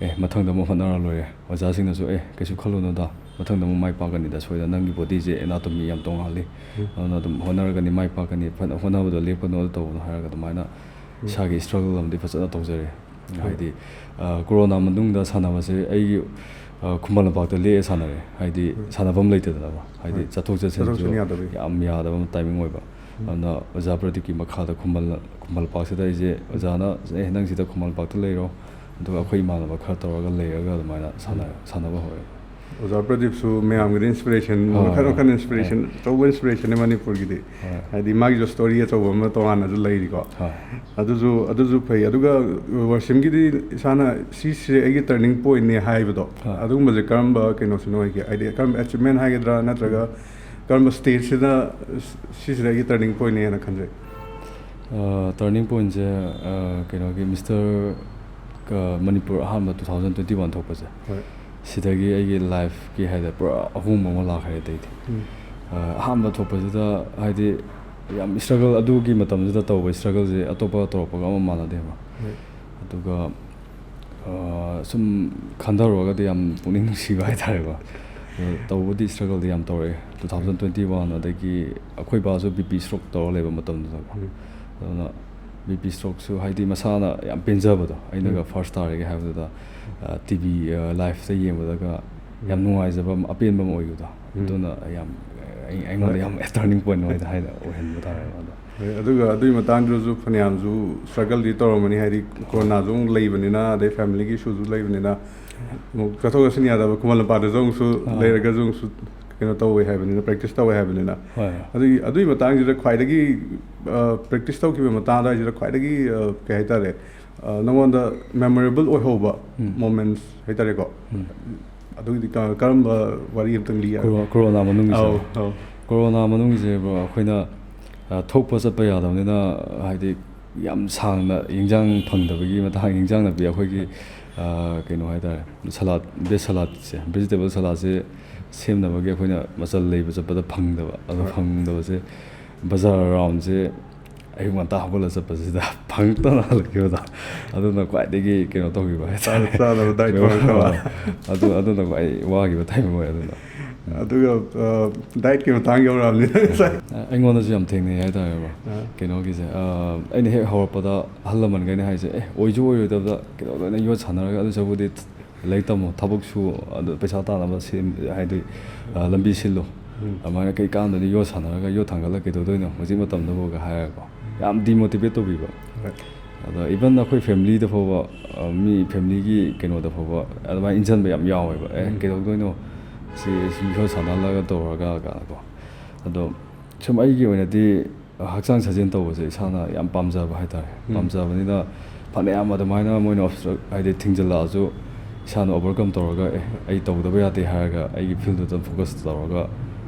'ꯑꯦ, ꯃꯊꯪꯗ ꯑꯃꯨꯛ ꯍꯣꯠꯅꯔ ꯂꯣꯏꯔꯦ.'" ꯑꯣꯖꯥꯁꯤꯡꯅꯁꯨ, "ꯑꯦ, ꯀꯩꯁꯨ ꯈꯜꯂꯨꯅꯨꯗ, ꯃꯊꯪꯗ ꯑꯃꯨꯛ ꯃꯥꯏ ꯄꯥꯛꯀꯅꯤꯗ, ꯁꯣꯏꯗꯅ ꯅꯪꯒꯤ bodyꯁꯦ anatomy ꯌꯥꯝ ꯇꯣꯡꯉꯥꯜꯂꯤ, ꯎꯝ꯫ ꯑꯗꯨꯅ ꯑꯗꯨꯝ ꯍꯣꯠꯅꯔꯒꯅꯤ, ꯃꯥꯏ ꯄꯥꯛꯀꯅꯤ, ꯐꯅ ꯍꯣꯠꯅꯕꯗꯣ ꯂꯦꯞꯀꯅꯨ, ꯑꯗꯨ ꯇꯧꯒꯅꯨ" ꯍꯥꯏꯔꯒ ꯑꯗꯨꯃꯥꯏꯅ ꯎꯝ꯫ ꯏꯁꯥꯒꯤ struggle ꯑꯃꯗꯤ ꯐꯖꯅ ꯇꯧꯖꯔꯦ꯫ ꯍꯣꯏ꯫ ꯍꯥꯏꯗꯤ, ꯑ, ꯀꯣꯔꯣꯅꯥ ꯃꯅꯨꯡꯗ ꯁꯥꯟꯅꯕꯁꯦ ꯑꯩꯒꯤ, ꯑ, ꯈꯨꯃꯟ ꯂꯝꯄꯥꯛꯇ ꯂꯦꯛꯑ ꯁꯥꯟꯅꯔꯦ꯫ ꯍꯥꯏꯗꯤ, ꯍꯣꯏ꯫ ꯁꯥꯟꯅꯐꯝ ꯂꯩꯇꯗꯅꯀꯣ꯫ ꯍꯥꯏꯗꯤ, ꯍꯣꯏ꯫ ꯆꯠꯊꯣꯛ ꯆꯠꯁꯤꯟꯁꯨ ꯆꯠꯊꯣꯛ ꯆꯠꯁꯤꯟ ꯌꯥꯗꯕꯒꯤ꯫ ꯌꯥꯝ ꯌꯥꯗꯕ timing ꯑꯣꯏꯕ꯫ ꯎꯝ꯫ ꯑꯗꯨꯅ ꯑꯣꯖꯥ ꯄ꯭ꯔꯗꯤꯞꯀꯤ ꯃꯈꯥꯗ ꯈꯨꯃꯟ ꯂ-, ꯈꯨꯃꯟ ꯂꯝꯄꯥꯛꯁꯤꯗ ꯑꯩꯁꯦ, ꯎꯝ꯫ ꯑꯣꯖꯥꯅ, "ꯑꯦ, ꯅꯪ ꯁꯤꯗ ꯈꯨꯃꯟ ꯂꯝꯄꯥꯛꯇ ꯂꯩꯔꯣ, ꯑꯗꯨꯒ ꯑꯩꯈꯣꯏ ꯏꯃꯥꯟꯅꯕ ꯈꯔ ꯇꯧꯔꯒ ꯂꯩꯔꯒ ꯑꯗꯨꯃꯥꯏꯅ ꯁꯥꯟꯅ-, ꯎꯝ꯫ ꯁꯥꯟꯅꯕ ꯍꯧꯔꯦ"꯫ ꯑꯣꯖꯥ ꯄ꯭ꯔꯗꯤꯞꯁꯨ ꯃꯌꯥꯝꯒꯤꯗꯤ inspiration, ꯍꯣꯏ, ꯃꯈꯜ ꯍꯣꯏ, ꯃꯈꯜ ꯍꯣꯏ꯫ Inspiration, ꯑꯆꯧꯕ inspirationꯅꯦ ꯃꯅꯤꯄꯨꯔꯒꯤꯗꯤ꯫ ꯍꯣꯏ꯫ ꯍꯥꯏꯗꯤ, ꯃꯥꯒꯤꯁꯨ story ꯑꯆꯧꯕ ꯑꯃ ꯇꯣꯉꯥꯟꯅꯁꯨ ꯂꯩꯔꯤꯀꯣ꯫ ꯍꯣꯏ꯫ ꯑꯗꯨꯁꯨ, ꯑꯗꯨꯁꯨ ꯐꯩ꯫ ꯑꯗꯨꯒ ꯋꯔꯁꯤꯝꯒꯤꯗꯤ ꯏꯁꯥꯅ ꯁꯤꯁꯦ ꯑꯩꯒꯤ turning pointꯅꯦ ꯍꯥꯏꯕꯗꯣ, ꯍꯣꯏ꯫ ꯑꯗꯨꯒꯨꯝꯕꯁꯦ ꯀꯔꯝꯕ ꯀꯩꯅꯣꯁꯤꯅ ꯑꯣꯏꯒꯦ? ꯍꯥꯏꯗꯤ, ꯀꯔꯝꯕ achievement ꯍꯥꯏꯒꯗ꯭ꯔꯥ, ꯅꯠꯇ꯭ꯔꯒ ꯀꯔꯝꯕ stageꯁꯤꯅ ꯁꯤꯁꯤꯅ ꯑꯩꯒꯤ turning pointꯅꯦꯅ ꯈꯟꯖꯩ? ꯑ, turning pointꯁꯦ, ꯑ, ꯀꯩꯅꯣꯒꯤ Mister ꯀ-, ꯃꯅꯤꯄꯨꯔ ꯑꯍꯥꯟꯕ two thousand twenty one ꯊꯣꯛꯄꯁꯦ, ꯍꯣꯏ꯫ ꯁꯤꯗꯒꯤ ꯑꯩꯒꯤ lifeꯀꯤ ꯍꯥꯏꯗꯤ ꯄꯨꯔꯥ ꯑꯍꯣꯡꯕ ꯑꯃ ꯂꯥꯛꯈ꯭ꯔꯦ ꯑꯇꯩꯗꯤ꯫ ꯎꯝ꯫ ꯑ, ꯑꯍꯥꯟꯕ ꯊꯣꯛꯄꯁꯤꯗ ꯍꯥꯏꯗꯤ ꯌꯥꯝ struggle, ꯑꯗꯨꯒꯤ ꯃꯇꯝꯗꯨꯗ ꯇꯧꯕ struggleꯁꯦ ꯑꯇꯣꯞꯄ ꯇꯧꯔꯛꯄꯒ ꯑꯃ ꯃꯥꯟꯅꯗꯦꯕ꯫ ꯍꯣꯏ꯫ ꯑꯗꯨꯒ, ꯑ, ꯁꯨꯝ ꯈꯟꯊꯔꯨꯔꯒꯗꯤ ꯌꯥꯝ ꯄꯨꯛꯅꯤꯡ ꯅꯨꯡꯁꯤꯕ ꯍꯥꯏꯇꯥꯔꯦꯀꯣ꯫ ꯑꯗꯣ ꯇꯧꯕꯗꯤ struggleꯗꯤ ꯌꯥꯝ ꯇꯧꯔꯛꯑꯦ꯫ Two thousand twenty one, ꯑꯗꯒꯤ ꯑꯩꯈꯣꯏ ꯕꯥꯁꯨ B P stroke ꯇꯧꯔ ꯂꯩꯕ ꯃꯇꯝꯗꯨꯗꯀꯣ꯫ ꯎꯝ꯫ ꯑꯗꯨꯅ B P strokeꯁꯨ ꯍꯥꯏꯗꯤ ꯃꯁꯥꯅ ꯌꯥꯝ ꯄꯦꯟꯖꯕꯗꯣ, ꯑꯩꯅꯒ ꯎꯝ꯫ First ꯇꯥꯔꯦꯒ ꯍꯥꯏꯕꯗꯨꯗ, ꯑ, T V, ꯑ, liveꯇ ꯌꯦꯡꯕꯗꯒ ꯌꯥꯝ ꯎꯝ꯫ ꯅꯨꯡꯉꯥꯏꯖꯕ ꯑꯃ, ꯑꯄꯦꯟꯕ ꯑꯃ ꯑꯣꯏꯈꯤꯕꯗꯣ꯫ ꯎꯝ꯫ ꯑꯗꯨꯅ ꯌꯥꯝ, ꯑꯩ-, ꯑꯩꯉꯣꯟꯗ ꯍꯣꯏ꯫ ꯌꯥꯝ turning point ꯑꯣꯏꯅ ꯍꯥꯏꯅ ꯑꯣꯏꯍꯟꯕ ꯇꯥꯔꯦ ꯑꯗꯣ꯫ ꯍꯣꯏ, ꯑꯗꯨꯒ ꯑꯗꯨꯒꯤ ꯃꯇꯥꯡꯗꯨꯗꯁꯨ ꯐꯅꯌꯥꯝꯁꯨ struggleꯗꯤ ꯇꯧꯔꯝꯃꯅꯤ, ꯍꯥꯏꯗꯤ ꯀꯣꯔꯣꯅꯥꯁꯨ ꯑꯃꯨꯛ ꯂꯩꯕꯅꯤꯅ, ꯑꯗꯩ family ꯒꯤ issueꯁꯨ ꯂꯩꯕꯅꯤꯅ, ꯑꯃꯨꯛ ꯆꯠꯊꯣꯛ ꯆꯠꯁꯤꯟ ꯌꯥꯗꯕ, ꯈꯨꯃꯟ ꯂꯝꯄꯥꯛꯇꯁꯨ ꯑꯃꯨꯛꯁꯨ ꯑꯥ꯫ ꯂꯩꯔꯒꯁꯨ ꯑꯃꯨꯛꯁꯨ ꯀꯩꯅꯣ ꯇꯧꯋꯦ ꯍꯥꯏꯕꯅꯤꯅ, practice ꯇꯧꯋꯦ ꯍꯥꯏꯕꯅꯤꯅ꯫ ꯍꯣꯏ, ꯍꯣꯏ꯫ ꯑꯗꯨꯒꯤ, ꯑꯗꯨꯒꯤ ꯃꯇꯥꯡꯁꯤꯗ ꯈ꯭ꯋꯥꯏꯗꯒꯤ, ꯑ, practice ꯇꯧꯈꯤꯕ ꯃꯇꯥꯡ ꯑꯗꯨꯋꯥꯏꯁꯤꯗ ꯈ꯭ꯋꯥꯏꯗꯒꯤ, ꯑ, ꯀꯩ ꯍꯥꯏꯇꯥꯔꯦ, ꯑ, ꯅꯉꯣꯟꯗ memorable ꯑꯣꯏꯍꯧꯕ ꯎꯝ꯫ Moments ꯍꯥꯏꯇꯥꯔꯦꯀꯣ? ꯎꯝ꯫ ꯑꯗꯨꯒꯤꯗꯤ ꯀ-, ꯀꯔꯝꯕ ꯋꯥꯔꯤ ꯑꯝꯇꯪ ꯂꯤ ꯌꯥꯒꯗ꯭ꯔꯥ? ꯀꯣꯔꯣ-, ꯀꯣꯔꯣꯅꯥ ꯃꯅꯨꯡꯒꯤꯁꯦ? ꯑꯧ, ꯑꯧ꯫ ꯀꯣꯔꯣꯅꯥ ꯃꯅꯨꯡꯒꯤꯁꯦ, bro, ꯑꯩꯈꯣꯏꯅ, ꯑ, ꯊꯣꯛꯄ ꯆꯠꯄ ꯌꯥꯗꯕꯅꯤꯅ, ꯍꯥꯏꯗꯤ, ꯌꯥꯝ ꯁꯥꯡꯅ ꯏꯟꯖꯥꯡ ꯐꯪꯗꯕꯒꯤ ꯃꯇꯥꯡ, ꯏꯟꯖꯥꯡ ꯅꯥꯄꯤ ꯑꯩꯈꯣꯏꯒꯤ, ꯑ, ꯀꯩꯅꯣ ꯍꯥꯏꯇꯥꯔꯦ, salad, veg saladꯁꯦ, vegetable saladꯁꯦ ꯁꯦꯝꯅꯕꯒꯤ ꯑꯩꯈꯣꯏꯅ ꯃꯆꯜ ꯂꯩꯕ ꯆꯠꯄꯗ ꯐꯪꯗꯕ꯫ ꯑꯗꯣ ꯍꯣꯏ꯫ ꯐꯪꯗꯕꯁꯦ, ꯕꯖꯥꯔ roundꯁꯦ ꯑꯌꯨꯛ ꯉꯟꯇꯥ ꯍꯧꯒꯠꯂ ꯆꯠꯄꯁꯤꯗ ꯐꯪꯗꯅ ꯍꯜꯂꯛꯈꯤꯕꯗꯣ, ꯑꯗꯨꯅ ꯈ꯭ꯋꯥꯏꯗꯒꯤ ꯀꯩꯅꯣ ꯇꯧꯈꯤꯕ ꯍꯥꯏꯇꯥꯔꯦ꯫ ꯆꯥꯅ-, ꯆꯥꯅꯕ diet ꯐꯪꯉꯛꯇꯕ꯫ ꯑꯗꯨ, ꯑꯗꯨꯅ ꯈ꯭ꯋꯥꯏ ꯋꯥꯈꯤꯕ time ꯑꯣꯏ ꯑꯗꯨꯅ꯫ ꯎꯝ꯫ ꯑꯗꯨꯒ, ꯑ, dietꯀꯤ ꯃꯇꯥꯡ ꯌꯧꯔꯛꯑꯕꯅꯤꯅ ꯉꯁꯥꯏ꯫ ꯑ, ꯑꯩꯉꯣꯟꯗꯁꯨ ꯌꯥꯝ ꯊꯦꯡꯅꯩ ꯍꯥꯏꯇꯥꯔꯦ, bro꯫ ꯑ꯫ ꯀꯩꯅꯣꯒꯤꯁꯦ, ꯑ, ꯑꯩꯅ ꯍꯦꯛ ꯍꯧꯔꯛꯄꯗ ꯑꯍꯜ ꯂꯃꯟꯈꯩꯅ ꯍꯥꯏꯁꯦ, "ꯑꯦ, ꯑꯣꯏꯁꯨ ꯑꯣꯏꯔꯣꯏꯗꯕꯗ ꯀꯩꯗꯧꯗꯣꯏꯅꯣ ꯌꯣꯠ ꯁꯥꯟꯅꯔꯒ, ꯑꯗꯨ ꯁꯔꯨꯛꯄꯨꯗꯤ ꯂꯥꯏꯔꯤꯛ ꯇꯝꯃꯣ, ꯊꯕꯛ ꯁꯨ, ꯑꯗꯨ ꯄꯩꯁꯥ ꯇꯥꯟꯅꯕ ꯁꯦꯝ-, ꯍꯥꯏꯗꯤ, ꯑ, ꯂꯝꯕꯤ ꯁꯤꯜꯂꯨ꯫ ꯎꯝ꯫ ꯑꯗꯨꯃꯥꯏꯅ ꯀꯩ ꯀꯥꯟꯗꯗꯤ ꯌꯣꯠ ꯁꯥꯟꯅꯔꯒ ꯌꯣꯠ ꯊꯥꯡꯒꯠꯂꯒ ꯀꯩꯗꯧꯗꯣꯏꯅꯣ ꯍꯧꯖꯤꯛ ꯃꯇꯝꯗꯕꯨꯒ" ꯍꯥꯏꯔꯒꯀꯣ꯫ ꯌꯥꯝ demotivate ꯇꯧꯕꯤꯕ꯫ ꯍꯣꯏ꯫ ꯑꯗꯣ even ꯑꯩꯈꯣꯏ familyꯗ ꯐꯥꯎꯕ, ꯑ, ꯃꯤ familyꯒꯤ ꯀꯩꯅꯣꯗ ꯐꯥꯎꯕ ꯑꯗꯨꯃꯥꯏꯅ ꯏꯟꯁꯤꯟꯕ ꯌꯥꯝ ꯌꯥꯎꯋꯦꯕ꯫ "ꯑꯦ, ꯎꯝ꯫ ꯀꯩꯗꯧꯗꯣꯏꯅꯣ? ꯁꯤ, ꯁꯤ ꯌꯣꯠ ꯁꯥꯟꯅꯍꯜꯂꯒ ꯇꯧꯔꯒ" ꯀꯥꯏꯅꯀꯣ꯫ ꯑꯗꯣ ꯁꯨꯝ ꯑꯩꯒꯤ ꯑꯣꯏꯅꯗꯤ ꯍꯛꯆꯥꯡ ꯁꯥꯖꯦꯜ ꯇꯧꯕꯁꯦ ꯏꯁꯥꯅ ꯌꯥꯝ ꯄꯥꯝꯖꯕ ꯍꯥꯏꯇꯥꯔꯦ꯫ ꯎꯝ꯫ ꯄꯥꯝꯖꯕꯅꯤꯅ ꯐꯅꯌꯥꯝ ꯑꯗꯨꯃꯥꯏꯅ ꯃꯣꯏꯅ obstruct, ꯍꯥꯏꯗꯤ ꯊꯤꯡꯖꯤꯜꯂꯛꯑꯁꯨ ꯏꯁꯥꯅ overcome ꯇꯧꯔꯒ, "ꯑꯦ, ꯑꯩ ꯇꯧꯗꯕ ꯌꯥꯗꯦ" ꯍꯥꯏꯔꯒ ꯑꯩꯒꯤ fieldꯗꯨꯗ focus ꯇꯧꯔꯒ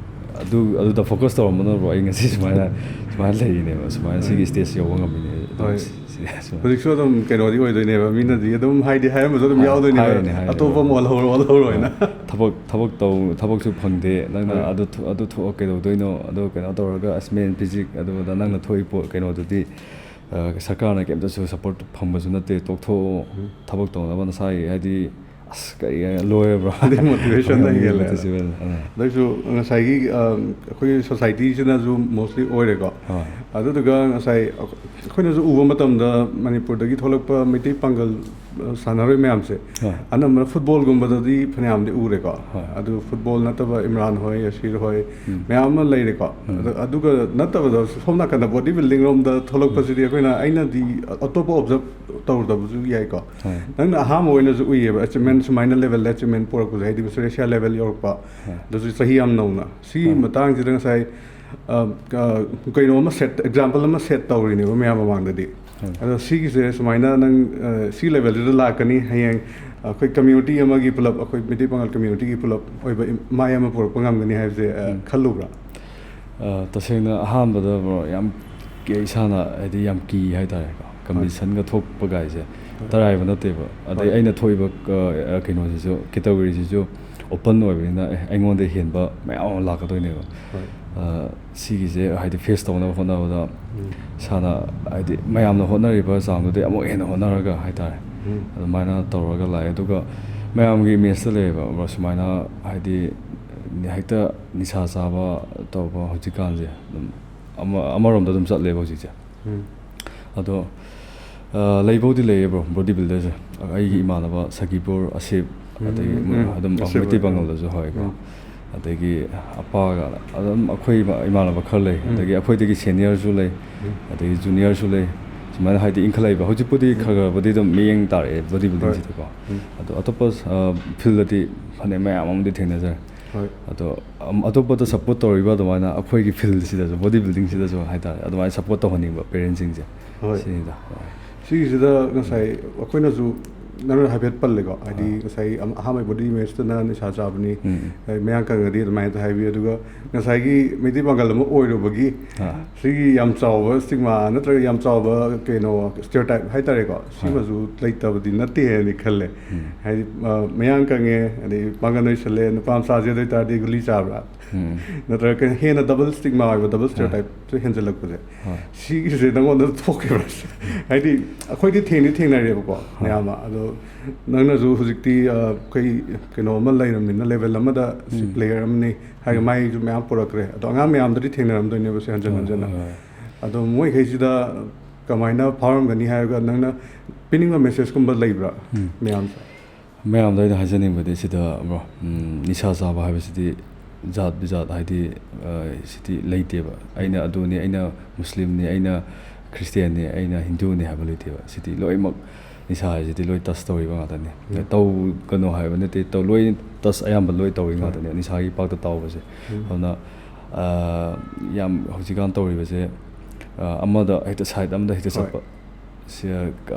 ꯑꯗꯨ, ꯑꯗꯨꯗ focus ꯇꯧꯔꯝꯕꯅꯕꯨ ꯑꯩ ꯉꯁꯤ ꯁꯨꯃꯥꯏꯅ, ꯁꯨꯃꯥꯏꯅ ꯂꯩꯔꯤꯅꯦꯕ, ꯁꯨꯃꯥꯏꯅ ꯁꯤꯒꯤ ꯍꯣꯏ꯫ Stage ꯌꯧꯕ ꯉꯝꯃꯤꯅꯦ꯫ ꯍꯣꯏ꯫ ꯁꯤ-, ꯁꯤ-, ꯁꯨꯃꯥꯏꯅ꯫ ꯍꯧꯖꯤꯛꯁꯨ ꯑꯗꯨꯝ ꯀꯩꯅꯣꯗꯤ ꯑꯣꯏꯗꯣꯏꯅꯦꯕ, ꯃꯤꯅꯗꯤ ꯑꯗꯨꯝ ꯍꯥꯏꯗꯤ ꯍꯥꯏꯔꯝꯕꯁꯨ ꯑꯗꯨꯝ ꯍꯥꯏ-, ꯌꯥꯎꯗꯣꯏꯅꯦꯕ, ꯍꯥꯏꯔꯤꯅꯦ, ꯍꯥꯏꯔꯤꯅꯦ꯫ "ꯑꯇꯣꯞꯄ ꯑꯃ ꯑꯣꯜꯍꯧꯔꯣ, ꯑꯣꯜꯍꯧꯔꯣ" ꯍꯥꯏꯅ꯫ ꯍꯣꯏ꯫ ꯊꯕꯛ, ꯊꯕꯛ ꯇꯧ-, ꯊꯕꯛꯁꯨ ꯐꯪꯗꯦ, ꯅꯪꯅ ꯍꯣꯏ꯫ ꯑꯗꯨ ꯊꯣ-, ꯑꯗꯨ ꯊꯣꯛꯑ ꯀꯩꯗꯧꯗꯣꯏꯅꯣ, ꯑꯗꯨ ꯀꯩꯅꯣ ꯇꯧꯔꯒ, "ꯑꯁ, ꯃꯦꯟ ꯐꯤꯖꯤꯛ ꯑꯗꯨꯗ ꯅꯪꯅ ꯊꯣꯛꯏ ꯄꯣꯠ ꯀꯩꯅꯣꯗꯨꯗꯤ, ꯑ, ꯁꯔꯀꯥꯔꯅ ꯀꯩꯝꯇꯁꯨ support ꯐꯪꯕꯁꯨ ꯅꯠꯇꯦ, ꯇꯣꯛꯊꯣꯛꯑꯣ, ꯎꯝ꯫ ꯊꯕꯛ ꯇꯧꯅꯕ ꯅꯁꯥꯒꯤ", ꯍꯥꯏꯗꯤ, ꯑꯁ, ꯀꯔꯤ ꯂꯣꯏꯔꯕ꯭ꯔꯥ? ꯑꯗꯨꯗꯤ motivation ꯂꯩ ꯍꯦꯜꯂꯦ꯫ Motivation, ꯑꯥ꯫ ꯑꯗꯨꯏꯁꯨ ꯉꯁꯥꯏꯒꯤ, ꯑ, ꯑꯩꯈꯣꯏꯒꯤ societyꯁꯤꯅꯁꯨ mostly ꯑꯣꯏꯔꯦꯀꯣ꯫ ꯍꯣꯏ꯫ ꯑꯗꯨꯗꯨꯒ ꯉꯁꯥꯏ ꯑꯩꯈꯣꯏꯅꯁꯨ ꯎꯕ ꯃꯇꯝꯗ ꯃꯅꯤꯄꯨꯔꯗꯒꯤ ꯊꯣꯛꯂꯛꯄ ꯃꯩꯇꯩ ꯄꯥꯡꯒꯜ, ꯑ, ꯁꯥꯟꯅꯔꯣꯏ ꯃꯌꯥꯝꯁꯦ ꯍꯣꯏ꯫ ꯑꯅꯝꯕꯅ footballꯒꯨꯝꯕꯗꯗꯤ ꯐꯅꯌꯥꯝꯗꯤ ꯎꯔꯦꯀꯣ꯫ ꯍꯣꯏ꯫ ꯑꯗꯨ football ꯅꯠꯇꯕ ꯏꯝꯔꯥꯟ ꯍꯣꯏ, ꯌꯥꯁꯤꯔ ꯍꯣꯏ, ꯎꯝ꯫ ꯃꯌꯥꯝ ꯑꯃ ꯂꯩꯔꯦꯀꯣ꯫ ꯎꯝ꯫ ꯑꯗ-, ꯑꯗꯨꯒ ꯅꯠꯇꯕꯗ ꯁꯣꯝ ꯅꯥꯀꯟꯗ body building ꯔꯣꯝꯗ ꯊꯣꯛꯂꯛꯄꯁꯤꯗꯤ ꯎꯝ꯫ ꯑꯩꯈꯣꯏꯅ, ꯑꯩꯅꯗꯤ ꯑꯇꯣꯞꯄ observe ꯇꯧꯔꯨꯗꯕꯁꯨ ꯌꯥꯏꯀꯣ꯫ ꯍꯣꯏ꯫ ꯅꯪꯅ ꯑꯍꯥꯟꯕ ꯑꯣꯏꯅꯁꯨ ꯎꯏꯌꯦꯕ, achievement, ꯎꯝ꯫ ꯁꯨꯃꯥꯏꯅ level achievement ꯄꯨꯔꯛꯄꯁꯦ, ꯍꯥꯏꯗꯤ ꯃꯁꯤ ꯑꯦꯁꯤꯌꯥ level ꯌꯧꯔꯛꯄ, ꯍꯣꯏ꯫ ꯑꯗꯨꯁꯨ ꯆꯍꯤ ꯌꯥꯝ ꯅꯧꯅ꯫ ꯁꯤꯒꯤ ꯍꯣꯏ꯫ ꯃꯇꯥꯡꯁꯤꯗ ꯉꯁꯥꯏ, ꯑ, ꯑ, ꯀꯩꯅꯣ ꯑꯃ set, example ꯑꯃ set ꯇꯧꯔꯤꯅꯦꯕ ꯃꯌꯥꯝ ꯃꯃꯥꯡꯗꯗꯤ꯫ ꯑꯗꯣ ꯁꯤꯒꯤꯁꯦ ꯁꯨꯃꯥꯏꯅ ꯅꯪ, ꯑ, ꯁꯤ ꯂꯦꯚꯦꯜꯗꯨꯗ ꯂꯥꯛꯀꯅꯤ, ꯍꯌꯦꯡ ꯑꯩꯈꯣꯏ ꯀꯝꯃ꯭ꯌꯨꯅꯤꯇꯤ ꯑꯃꯒꯤ ꯄꯨꯂꯞ, ꯑꯩꯈꯣꯏ ꯃꯩꯇꯩ ꯄꯥꯉꯜ ꯀꯝꯃ꯭ꯌꯨꯅꯤꯇꯤꯒꯤ ꯄꯨꯂꯞ ꯑꯣꯏꯕ ꯏꯝ-, ꯃꯥꯏ ꯑꯃ ꯄꯨꯔꯛꯄ ꯉꯝꯒꯅꯤ ꯍꯥꯏꯕꯁꯦ, ꯑ, ꯎꯝ꯫ ꯈꯜꯂꯨꯕ꯭ꯔꯥ? ꯑ, ꯇꯁꯦꯡꯅ ꯑꯍꯥꯟꯕꯗ, ꯕ꯭ꯔꯣ, ꯌꯥꯝ ꯀꯤ-, ꯏꯁꯥꯅ ꯍꯥꯏꯗꯤ ꯌꯥꯝ ꯀꯤ ꯍꯥꯏꯇꯥꯔꯦꯀꯣ꯫ ꯍꯣꯏ꯫ ꯀꯝꯄꯤꯇꯤꯁꯟꯒ ꯊꯣꯛꯄ ꯀꯥꯏꯁꯦ ꯍꯣꯏ꯫ ꯇꯔꯥꯏꯕ ꯅꯠꯇꯦꯕ꯫ ꯑꯗꯩ ꯍꯣꯏ꯫ ꯑꯩꯅ ꯊꯣꯛꯏꯕ, ꯑ, ꯀꯩꯅꯣꯁꯤꯁꯨ, ꯀꯦꯇꯒꯣꯔꯤꯁꯤꯁꯨ ꯑꯣꯄꯟ ꯑꯣꯏꯕꯅꯤꯅ, ꯑꯦ, ꯑꯩꯉꯣꯟꯗ ꯍꯦꯟꯕ ꯃꯌꯥꯝ ꯑꯃ ꯂꯥꯛꯀꯗꯣꯏꯅꯦꯕ꯫ ꯍꯣꯏ꯫ ꯑ, ꯁꯤꯒꯤꯁꯦ ꯍꯥꯏꯗꯤ ꯐꯦꯁ ꯇꯧꯅꯕ ꯍꯣꯠꯅꯕꯗ ꯎꯝ꯫ ꯏꯁꯥꯅ ꯍꯥꯏꯗꯤ ꯃꯌꯥꯝꯅ ꯍꯣꯠꯅꯔꯤꯕ ꯆꯥꯡꯗꯨꯗꯤ ꯑꯃꯨꯛ ꯍꯦꯟꯅ ꯍꯣꯠꯅꯔꯒ ꯍꯥꯏꯇꯥꯔꯦ, ꯎꯝ꯫ ꯑꯗꯨꯃꯥꯏꯅ ꯇꯧꯔꯒ ꯂꯥꯛꯑꯦ꯫ ꯑꯗꯨꯒ ꯃꯌꯥꯝꯒꯤ ꯏꯃꯦꯖꯇ ꯂꯩꯌꯦꯕ, ꯕ꯭ꯔꯣ, ꯁꯨꯃꯥꯏꯅ ꯍꯥꯏꯗꯤ ꯍꯦꯛꯇ ꯅꯤꯁꯥ ꯆꯥꯕ ꯇꯧꯕ ꯍꯧꯖꯤꯛꯀꯥꯟꯁꯦ ꯑꯗꯨꯝ ꯑꯃ-, ꯑꯃꯔꯣꯝꯗ ꯑꯗꯨꯝ ꯆꯠꯂꯦꯕ ꯍꯧꯖꯤꯛꯁꯦ꯫ ꯎꯝ꯫ ꯑꯗꯣ, ꯑ, ꯂꯩꯕꯧꯗꯤ ꯂꯩꯌꯦ, ꯕ꯭ꯔꯣ, ꯕꯣꯗꯤ ꯕꯤꯜꯗꯔꯁꯦ꯫ ꯑꯩꯒꯤ ꯎꯝ꯫ ꯏꯃꯥꯟꯅꯕ ꯁꯈꯤꯄꯨꯔ, ꯑꯁꯤꯞ, ꯎꯝ, ꯑꯗꯒꯤ ꯎꯝ, ꯃꯣꯏ ꯎꯝ꯫ ꯑꯗꯨꯝ ꯑꯁꯤꯞ ꯃꯩꯇꯩ ꯍꯣꯏ꯫ ꯄꯥꯉꯜꯗꯁꯨ ꯍꯣꯏꯀꯣ꯫ ꯎꯝ꯫ ꯑꯗꯒꯤ ꯑꯄꯥꯒ ꯑꯗꯨꯝ ꯑꯩꯈꯣꯏ ꯏꯃꯥ-, ꯏꯃꯥꯟꯅꯕ ꯈꯔ ꯂꯩ꯫ ꯎꯝ꯫ ꯑꯗꯒꯤ ꯑꯩꯈꯣꯏꯗꯒꯤ ꯁꯦꯅꯤꯌꯔꯁꯨ ꯂꯩ, ꯎꯝ꯫ ꯑꯗꯒꯤ ꯖꯨꯅꯤꯌꯔꯁꯨ ꯂꯩ꯫ ꯁꯨꯃꯥꯏꯅ ꯍꯥꯏꯗꯤ ꯏꯟꯈꯠꯂꯛꯏꯕ꯫ ꯍꯧꯖꯤꯛꯄꯨꯗꯤ ꯎꯝ꯫ ꯈꯔ ꯈꯔꯕꯨꯗꯤ ꯑꯗꯨꯝ ꯃꯤꯠꯌꯦꯡ ꯇꯥꯔꯛꯑꯦ ꯕꯣꯗꯤ ꯍꯣꯏ꯫ ꯕꯤꯜꯗꯤꯡꯁꯤꯗꯀꯣ꯫ ꯎꯝ꯫ ꯑꯗꯣ ꯑꯇꯣꯞꯄ, ꯑ, ꯐꯤꯜꯗꯗꯤ ꯐꯅꯦꯛ ꯃꯌꯥꯝ ꯑꯃꯗꯤ ꯊꯦꯡꯅꯖꯔꯦ꯫ ꯍꯣꯏ꯫ ꯑꯗꯣ, ꯑꯝ, ꯑꯇꯣꯞꯄꯗ ꯁꯞꯄꯣꯔꯠ ꯇꯧꯔꯤꯕ ꯑꯗꯨꯃꯥꯏꯅ ꯑꯩꯈꯣꯏꯒꯤ ꯐꯤꯜꯁꯤꯗꯁꯨ, ꯕꯣꯗꯤ ꯕꯤꯜꯗꯤꯡꯁꯤꯗꯁꯨ ꯍꯥꯏꯇꯥꯔꯦ, ꯑꯗꯨꯃꯥꯏꯅ ꯁꯞꯄꯣꯔꯠ ꯇꯧꯍꯟꯅꯤꯡꯕ ꯄꯦꯔꯦꯟꯁꯁꯤꯡꯁꯦ꯫ ꯍꯣꯏ꯫ ꯁꯤꯅꯤꯗ꯫ ꯍꯣꯏ꯫ ꯁꯤꯒꯤꯁꯤꯗ ꯉꯁꯥꯏ ꯑꯩꯈꯣꯏꯅꯁꯨ, ꯅꯪꯅ ꯍꯥꯏꯐꯦꯠ ꯄꯜꯂꯦꯀꯣ, ꯍꯥꯏꯗꯤ ꯑꯥ꯫ ꯉꯁꯥꯏ ꯑꯝ-, ꯑꯍꯥꯟꯕ ꯕꯣꯗꯤ ꯏꯃꯦꯖꯇꯅ ꯅꯤꯁꯥ ꯆꯥꯕꯅꯤ, ꯎꯝ꯫ ꯑꯩ ꯃꯌꯥꯡ ꯀꯪꯉꯗꯤ ꯑꯗꯨꯃꯥꯏꯅ ꯍꯥꯏꯕꯤ, ꯑꯗꯨꯒ ꯉꯁꯥꯏꯒꯤ ꯃꯩꯇꯩ ꯄꯥꯡꯒꯜ ꯑꯃ ꯑꯣꯏꯔꯨꯕꯒꯤ ꯑꯥ꯫ ꯁꯤꯒꯤ ꯌꯥꯝ ꯆꯥꯎꯕ ꯁ꯭ꯇꯤꯒꯃꯥ ꯅꯠꯇ꯭ꯔꯒ ꯌꯥꯝ ꯆꯥꯎꯕ ꯀꯩꯅꯣ ꯁ꯭ꯇꯤꯔꯤꯑꯣꯇꯥꯏꯞ ꯍꯥꯏꯇꯥꯔꯦꯀꯣ, ꯍꯣꯏ꯫ ꯁꯤꯃꯁꯨ ꯂꯩꯇꯕꯗꯤ ꯅꯠꯇꯦ ꯍꯥꯏꯅ ꯈꯜꯂꯦ꯫ ꯎꯝ꯫ ꯍꯥꯏꯗꯤ, ꯑ, ꯃꯌꯥꯡ ꯀꯪꯉꯦ, ꯑꯗꯩ ꯄꯥꯡꯒꯜ ꯅꯣꯏꯁꯜꯂꯦ, ꯅꯨꯄꯥ ꯃꯆꯥꯁꯦ ꯑꯗꯨ ꯑꯣꯏ ꯇꯥꯔꯗꯤ ꯒꯨꯂꯤ ꯆꯥꯕ꯭ꯔꯥ? ꯎꯝ꯫ ꯅꯠꯇ꯭ꯔꯒ ꯍꯦꯟꯅ ꯗꯕꯜ ꯁ꯭ꯇꯤꯒꯃꯥ ꯑꯣꯏꯕ, ꯗꯕꯜ ꯍꯣꯏ꯫ ꯁ꯭ꯇꯤꯔꯤꯑꯣꯇꯥꯏꯞꯁꯨ ꯍꯦꯟꯖꯜꯂꯛꯄꯁꯦ꯫ ꯍꯣꯏ꯫ ꯁꯤꯒꯤꯁꯦ ꯅꯪꯉꯣꯟꯗ ꯊꯣꯛꯈꯤꯕ꯭ꯔꯥ? ꯍꯥꯏꯗꯤ ꯑꯩꯈꯣꯏꯗꯤ ꯊꯦꯡꯗꯤ ꯊꯦꯡꯅꯔꯦꯕꯀꯣ, ꯍꯣꯏ꯫ ꯃꯌꯥꯝ ꯑꯃ꯫ ꯑꯗꯣ ꯅꯪꯅꯁꯨ ꯍꯧꯖꯤꯛꯇꯤ, ꯑ, ꯑꯩꯈꯣꯏ ꯀꯩꯅꯣ ꯑꯃ ꯂꯩꯔꯕꯅꯤꯅ, ꯂꯦꯚꯦꯜ ꯑꯃꯗ ꯁꯤ ꯎꯝ꯫ ꯄ꯭ꯂꯦꯌꯔ ꯑꯃꯅꯤ ꯍꯥꯏꯔꯒ ꯎꯝ꯫ ꯃꯥꯏꯁꯨ ꯃꯌꯥꯝ ꯄꯨꯔꯛꯈ꯭ꯔꯦ꯫ ꯑꯗꯣ ꯑꯉꯥꯡ ꯃꯌꯥꯝꯗꯗꯤ ꯊꯦꯡꯅꯔꯝꯗꯣꯏꯅꯦꯕ ꯁꯤ ꯍꯟꯖꯟ ꯍꯣꯏ, ꯍꯟꯖꯟꯅ꯫ ꯍꯣꯏ, ꯍꯣꯏ꯫ ꯑꯗꯣ ꯃꯣꯏꯈꯩꯁꯤꯗ ꯀꯃꯥꯏꯅ ꯐꯥꯎꯔꯝꯒꯅꯤ ꯍꯥꯏꯔꯒ ꯅꯪꯅ ꯄꯤꯅꯤꯡꯕ ꯃꯦꯁꯦꯖꯀꯨꯝꯕ ꯂꯩꯕ꯭ꯔꯥ ꯎꯝ꯫ ꯃꯌꯥꯝꯁꯦ? ꯃꯌꯥꯝꯗ ꯑꯩꯅ ꯍꯥꯏꯖꯅꯤꯡꯕꯗꯤ ꯁꯤꯗ, ꯕ꯭ꯔꯣ, ꯎꯝ, ꯅꯤꯁꯥ ꯆꯥꯕ ꯍꯥꯏꯕꯁꯤꯗꯤ ꯖꯥꯠ ꯕꯤꯖꯥꯠ ꯍꯥꯏꯗꯤ, ꯑ, ꯁꯤꯗꯤ ꯂꯩꯇꯦꯕ꯫ ꯑꯩꯅ ꯑꯗꯨꯅꯤ, ꯑꯩꯅ ꯃꯨꯁꯂꯤꯝꯅꯤ, ꯑꯩꯅ ꯈ꯭ꯔꯤꯁꯇꯤꯌꯥꯟꯅꯤ, ꯑꯩꯅ ꯍꯤꯟꯗꯨꯅꯤ ꯍꯥꯏꯕ ꯂꯩꯇꯦꯕ꯫ ꯁꯤꯗꯤ ꯂꯣꯏꯅꯃꯛ ꯅꯤꯁꯥ ꯍꯥꯏꯁꯤꯗꯤ ꯂꯣꯏ ꯇꯁ ꯇꯧꯔꯤꯕ ꯉꯥꯛꯇꯅꯤ꯫ ꯎꯝ꯫ ꯇꯧꯒꯅꯨ ꯍꯥꯏꯕ ꯅꯠꯇꯦ, ꯇꯧ-, ꯂꯣꯏ ꯇꯁ ꯑꯌꯥꯝꯕ ꯂꯣꯏ ꯇꯧꯔꯤ ꯍꯣꯏ꯫ ꯉꯥꯛꯇꯅꯤ, ꯅꯤꯁꯥꯒꯤ ꯄꯥꯛꯇ ꯇꯥꯎꯕꯁꯦ꯫ ꯎꯝ꯫ ꯑꯗꯨꯅ, ꯑ, ꯌꯥꯝ ꯍꯧꯖꯤꯛꯀꯥꯟ ꯇꯧꯔꯤꯕꯁꯦ, ꯑ, ꯑꯃꯗ ꯍꯦꯛꯇ ꯁꯥꯏꯠ ꯑꯃꯗ ꯍꯦꯛꯇ ꯍꯣꯏ꯫ ꯆꯠꯄ꯫ ꯁꯤ,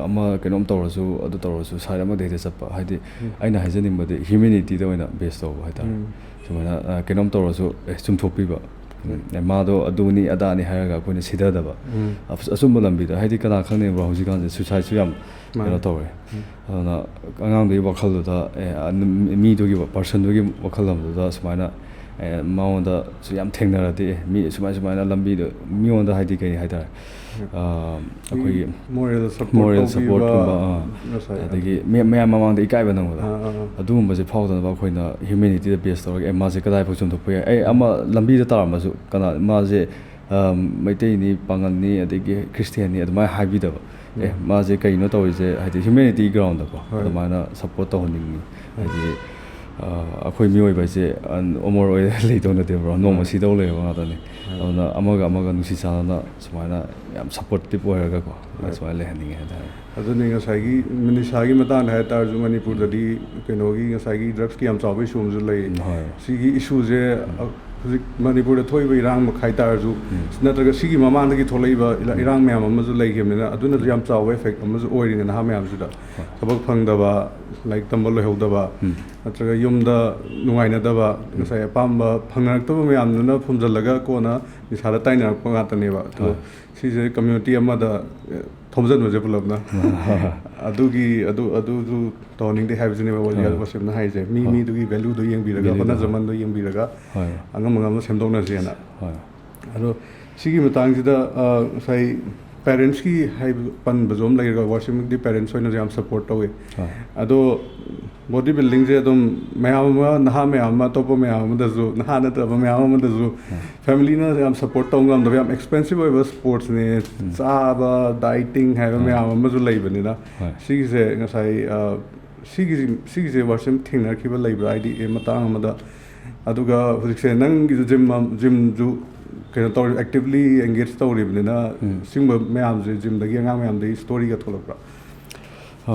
ꯑꯃ ꯀꯩꯅꯣꯝ ꯇꯧꯔꯁꯨ, ꯑꯗꯨ ꯇꯧꯔꯁꯨ, ꯁꯥꯏꯠ ꯑꯃꯗ ꯍꯦꯛꯇ ꯆꯠꯄ꯫ ꯍꯥꯏꯗꯤ, ꯎꯝ꯫ ꯑꯩꯅ ꯍꯥꯏꯖꯅꯤꯡꯕꯗꯤ ꯍ꯭ꯌꯨꯃꯦꯅꯤꯇꯤꯗ ꯑꯣꯏꯅ ꯕꯦꯁ ꯇꯧꯕ ꯍꯥꯏꯇꯥꯔꯦ꯫ ꯎꯝ꯫ ꯁꯨꯃꯥꯏꯅ, ꯑ, ꯀꯩꯅꯣꯝ ꯇꯧꯔꯁꯨ, ꯑꯦ, ꯆꯨꯝꯊꯣꯛꯄꯤꯕ꯫ ꯎꯝ꯫ ꯑꯦ, ꯃꯥꯗꯣ ꯑꯗꯨꯅꯤ ꯑꯗꯥꯅꯤ ꯍꯥꯏꯔꯒ ꯑꯩꯈꯣꯏꯅ ꯁꯤꯊꯗꯕ꯫ ꯎꯝ꯫ ꯑꯐ-, ꯑꯆꯨꯝꯕ ꯂꯝꯕꯤꯗ, ꯍꯥꯏꯗꯤ, ꯀꯅꯥ ꯈꯪꯅꯤ, ꯕ꯭ꯔꯣ, ꯍꯧꯖꯤꯛꯀꯥꯟꯁꯦ ꯁꯨꯏꯁꯥꯏꯠꯁꯨ ꯌꯥꯝ ꯃꯥꯅꯦ꯫ ꯀꯩꯅꯣ ꯇꯧꯔꯦ꯫ ꯎꯝ꯫ ꯑꯗꯨꯅ ꯑꯉꯥꯡꯗꯨꯒꯤ ꯋꯥꯈꯜꯗꯨꯗ, ꯑꯦ, ꯑ, ꯅꯨ-, ꯃꯤꯗꯨꯒꯤ, ꯄꯥꯔꯁꯟꯗꯨꯒꯤ ꯋꯥꯈꯜꯂꯣꯟꯗꯨꯗ ꯁꯨꯃꯥꯏꯅ, ꯑꯦ, ꯃꯉꯣꯟꯗꯁꯨ ꯌꯥꯝ ꯊꯦꯡꯅꯔꯗꯤ, ꯑꯦ, ꯃꯤ ꯁꯨꯃꯥꯏ ꯁꯨꯃꯥꯏꯅ ꯂꯝꯕꯤꯗ ꯃꯤꯉꯣꯟꯗ, ꯍꯥꯏꯗꯤ, ꯀꯩ ꯍꯥꯏꯇꯥꯔꯦ, ꯎꯝ꯫ ꯑ, ꯑꯩꯈꯣꯏꯒꯤ ꯃꯣꯔꯦꯜ ꯁꯄꯣꯔꯠ ꯃꯣꯔꯦꯜ ꯇꯧꯕꯤꯕ, ꯁꯄꯣꯔꯠꯀꯨꯝꯕ, ꯑꯥ, ꯉꯁꯥꯏ ꯑꯗꯒꯤ ꯃꯤ-, ꯃꯌꯥꯝ ꯃꯃꯥꯡꯗ ꯏꯀꯥꯏꯕ ꯅꯪꯕꯗꯣ, ꯑꯥ, ꯑꯥ, ꯑꯥ꯫ ꯑꯗꯨꯒꯨꯝꯕꯁꯦ ꯐꯥꯎꯗꯅꯕ ꯑꯩꯈꯣꯏꯅ ꯍ꯭ꯌꯨꯃꯦꯅꯤꯇꯤꯗ ꯕꯦꯁ ꯇꯧꯔꯒ, ꯑꯦ, ꯃꯥꯁꯦ ꯀꯗꯥꯏꯐꯥꯎ ꯆꯨꯝꯊꯣꯛꯄ ꯌꯥꯏ, ꯑꯩ ꯑꯃ ꯂꯝꯕꯤꯗ ꯇꯥꯔꯝꯃꯁꯨ, ꯀꯅꯥ, ꯃꯥꯁꯦ, ꯑ, ꯃꯩꯇꯩꯅꯤ, ꯄꯥꯉꯜꯅꯤ, ꯑꯗꯒꯤ ꯈ꯭ꯔꯤꯁꯇꯤꯌꯥꯟꯅꯤ ꯑꯗꯨꯃꯥꯏꯅ ꯍꯥꯏꯕꯤꯗꯕ꯫ ꯑꯦ, ꯎꯝ꯫ ꯃꯥꯁꯦ ꯀꯩꯅꯣ ꯇꯧꯔꯤꯁꯦ, ꯍꯥꯏꯗꯤ, ꯍ꯭ꯌꯨꯃꯦꯅꯤꯇꯤ ꯒ꯭ꯔꯥꯎꯟꯗꯀꯣ, ꯍꯣꯏ꯫ ꯑꯗꯨꯃꯥꯏꯅ ꯁꯄꯣꯔꯠ ꯇꯧꯍꯟꯅꯤꯡꯉꯤ꯫ ꯍꯥꯏꯗꯤ, ꯑ, ꯑꯩꯈꯣꯏ ꯃꯤꯑꯣꯏꯕ ꯍꯥꯏꯁꯦ, ꯑ, ꯑꯃꯣꯔ ꯑꯣꯏꯔ ꯂꯩꯗꯧ ꯅꯠꯇꯦꯕ꯭ꯔꯣ? ꯅꯣꯡꯃ ꯍꯣꯏ꯫ ꯁꯤꯗꯧ ꯂꯩꯕ ꯉꯥꯛꯇꯅꯤ꯫ ꯍꯣꯏ꯫ ꯑꯗꯨꯅ ꯑꯃꯒ ꯑꯃꯒ ꯅꯨꯡꯁꯤ ꯆꯥꯟꯅꯅ ꯁꯨꯃꯥꯏꯅ ꯌꯥꯝ ꯁꯄꯣꯔꯇꯤꯞ ꯑꯣꯏꯔꯒꯀꯣ, ꯍꯣꯏ꯫ ꯁꯨꯃꯥꯏꯅ ꯂꯩꯍꯟꯅꯤꯡꯉꯦ ꯍꯥꯏꯇꯥꯔꯦ꯫ ꯑꯗꯨꯅꯤ, ꯉꯁꯥꯏꯒꯤ ꯃꯅꯤꯁꯥꯒꯤ ꯃꯇꯥꯡꯗ ꯍꯥꯏ ꯇꯥꯔꯁꯨ, ꯃꯅꯤꯄꯨꯔꯗꯗꯤ ꯀꯩꯅꯣꯒꯤ, ꯉꯁꯥꯏꯒꯤ ꯗ꯭ꯔꯛꯁꯀꯤ ꯌꯥꯝ ꯆꯥꯎꯕ ꯏꯁꯨ ꯑꯃꯁꯨ ꯂꯩ꯫ ꯎꯝ, ꯍꯣꯏ꯫ ꯁꯤꯒꯤ ꯏꯁꯨꯁꯦ, ꯎꯝ꯫ ꯑ, ꯍꯧꯖꯤꯛ ꯃꯅꯤꯄꯨꯔꯗ ꯊꯣꯛꯏꯕ ꯏꯔꯥꯡꯃꯛ ꯍꯥꯏ ꯇꯥꯔꯁꯨ, ꯎꯝ꯫ ꯅꯠꯇ꯭ꯔꯒ ꯁꯤꯒꯤ ꯃꯃꯥꯡꯗꯒꯤ ꯊꯣꯛꯂꯛꯏꯕ ꯏꯔꯥ-, ꯎꯝ꯫ ꯏꯔꯥꯡ ꯃꯌꯥꯝ ꯑꯃꯁꯨ ꯂꯩꯈꯤꯕꯅꯤꯅ, ꯑꯗꯨꯅꯁꯨ ꯌꯥꯝ ꯆꯥꯎꯕ ꯏꯐꯦꯛ ꯑꯃꯁꯨ ꯑꯣꯏꯔꯤꯅꯦ ꯅꯍꯥ ꯃꯌꯥꯝꯁꯤꯗ꯫ ꯍꯣꯏ꯫ ꯊꯕꯛ ꯐꯪꯗꯕ, ꯂꯥꯏꯔꯤꯛ ꯇꯝꯕ ꯂꯣꯏꯍꯧꯗꯕ, ꯎꯝ꯫ ꯅꯠꯇ꯭ꯔꯒ ꯌꯨꯝꯗ ꯅꯨꯡꯉꯥꯏꯅꯗꯕ, ꯎꯝ꯫ ꯉꯁꯥꯏ ꯑꯄꯥꯝꯕ ꯐꯪꯅꯔꯛꯇꯕ ꯃꯌꯥꯝꯗꯨꯅ ꯐꯨꯝꯖꯜꯂꯒ ꯀꯣꯟꯅ ꯅꯤꯁꯥꯗ ꯇꯥꯏꯅꯔꯛꯄ ꯉꯥꯛꯇꯅꯦꯕ꯫ ꯑꯗꯣ ꯍꯣꯏ꯫ ꯁꯤꯁꯦ ꯀꯝꯃ꯭ꯌꯨꯅꯤꯇꯤ ꯑꯃꯗ, ꯑꯦ, ꯊꯣꯝꯖꯤꯟꯕꯁꯦ ꯄꯨꯂꯞꯅ꯫ ꯍꯣꯏ, ꯍꯣꯏ꯫ ꯑꯗꯨꯒꯤ, ꯑꯗꯨ, ꯑꯗꯨꯁꯨ ꯇꯧꯍꯟꯅꯤꯡꯗꯦ ꯍꯥꯏꯕꯁꯤꯅꯦꯕ ꯋꯥꯁꯤꯝ-, ꯍꯣꯏ꯫ ꯋꯥꯁꯤꯝꯅ ꯍꯥꯏꯁꯦ꯫ ꯃꯤ ꯍꯣꯏ꯫ ꯃꯤꯗꯨꯒꯤ ꯚꯦꯂꯨꯗꯣ ꯌꯦꯡꯕꯤꯔꯒ, ꯚꯦꯂꯨꯗꯣ꯫ ꯍꯣꯠꯅꯖꯃꯟꯗꯣ ꯌꯦꯡꯕꯤꯔꯒ, ꯍꯣꯏ꯫ ꯑꯉꯝ ꯑꯉꯝꯕ ꯁꯦꯝꯗꯣꯛꯅꯁꯦꯅ꯫ ꯍꯣꯏ꯫ ꯑꯗꯣ ꯁꯤꯒꯤ ꯃꯇꯥꯡꯁꯤꯗ, ꯑ, ꯉꯁꯥꯏ ꯄꯦꯔꯦꯟꯁꯀꯤ ꯍꯥꯏꯕ ꯄꯟꯕꯁꯨ ꯑꯃ ꯂꯩꯔꯒ, ꯋꯥꯁꯤꯝꯗꯤ ꯄꯦꯔꯦꯟꯁ ꯑꯣꯏꯅꯁꯨ ꯌꯥꯝ ꯁꯄꯣꯔꯠ ꯇꯧꯋꯤ꯫ ꯍꯣꯏ꯫ ꯑꯗꯣ ꯕꯣꯗꯤ ꯕꯤꯜꯗꯤꯡꯁꯦ ꯑꯗꯨꯝ ꯃꯌꯥꯝ ꯑꯃ, ꯅꯍꯥ ꯃꯌꯥꯝ ꯑꯃ, ꯑꯇꯣꯞꯄ ꯃꯌꯥꯝ ꯑꯃꯗꯁꯨ, ꯅꯍꯥ ꯅꯠꯇꯕ ꯃꯌꯥꯝ ꯑꯃꯗꯁꯨ ꯎꯝ꯫ ꯐꯦꯃꯤꯂꯤꯅ ꯌꯥꯝ ꯁꯄꯣꯔꯠ ꯇꯧꯕ ꯉꯝꯗꯕ, ꯌꯥꯝ ꯑꯦꯛꯁꯄꯦꯟꯁꯤꯞ ꯑꯣꯏꯕ ꯁ꯭ꯄꯣꯔꯠꯁꯅꯦ, ꯎꯝ꯫ ꯆꯥꯕ, ꯗꯥꯏꯇꯤꯡ ꯍꯥꯏꯕ ꯎꯝ꯫ ꯃꯌꯥꯝ ꯑꯃꯁꯨ ꯂꯩꯕꯅꯤꯅ, ꯍꯣꯏ꯫ ꯁꯤꯒꯤꯁꯦ ꯉꯁꯥꯏ, ꯑ, ꯁꯤꯒꯤꯁꯤ, ꯁꯤꯒꯤꯁꯦ ꯋꯥꯔꯁꯤꯝ ꯊꯦꯡꯅꯈꯤꯕ ꯂꯩꯕ꯭ꯔꯥ? ꯍꯥꯏꯗꯤ, ꯑꯦ, ꯃꯇꯥꯡ ꯑꯃꯗ, ꯑꯗꯨꯒ ꯍꯧꯖꯤꯛꯁꯦ ꯅꯪꯒꯤꯁꯨ ꯖꯤꯝ ꯑꯃ, ꯖꯤꯝꯁꯨ ꯀꯩꯅꯣ ꯇꯧꯔꯤ, ꯑꯦꯛꯇꯤꯚꯂꯤ ꯑꯦꯡꯒꯦꯖ ꯇꯧꯔꯤꯕꯅꯤꯅ, ꯎꯝ꯫ ꯁꯤꯒꯨꯝꯕ ꯃꯌꯥꯝꯁꯦ, ꯖꯤꯝꯗꯒꯤ ꯑꯉꯥꯡ ꯃꯌꯥꯝꯗꯒꯤ ꯁ꯭ꯇꯣꯔꯤꯒ ꯊꯣꯛꯂꯛꯄ꯭ꯔꯥ? ꯑ,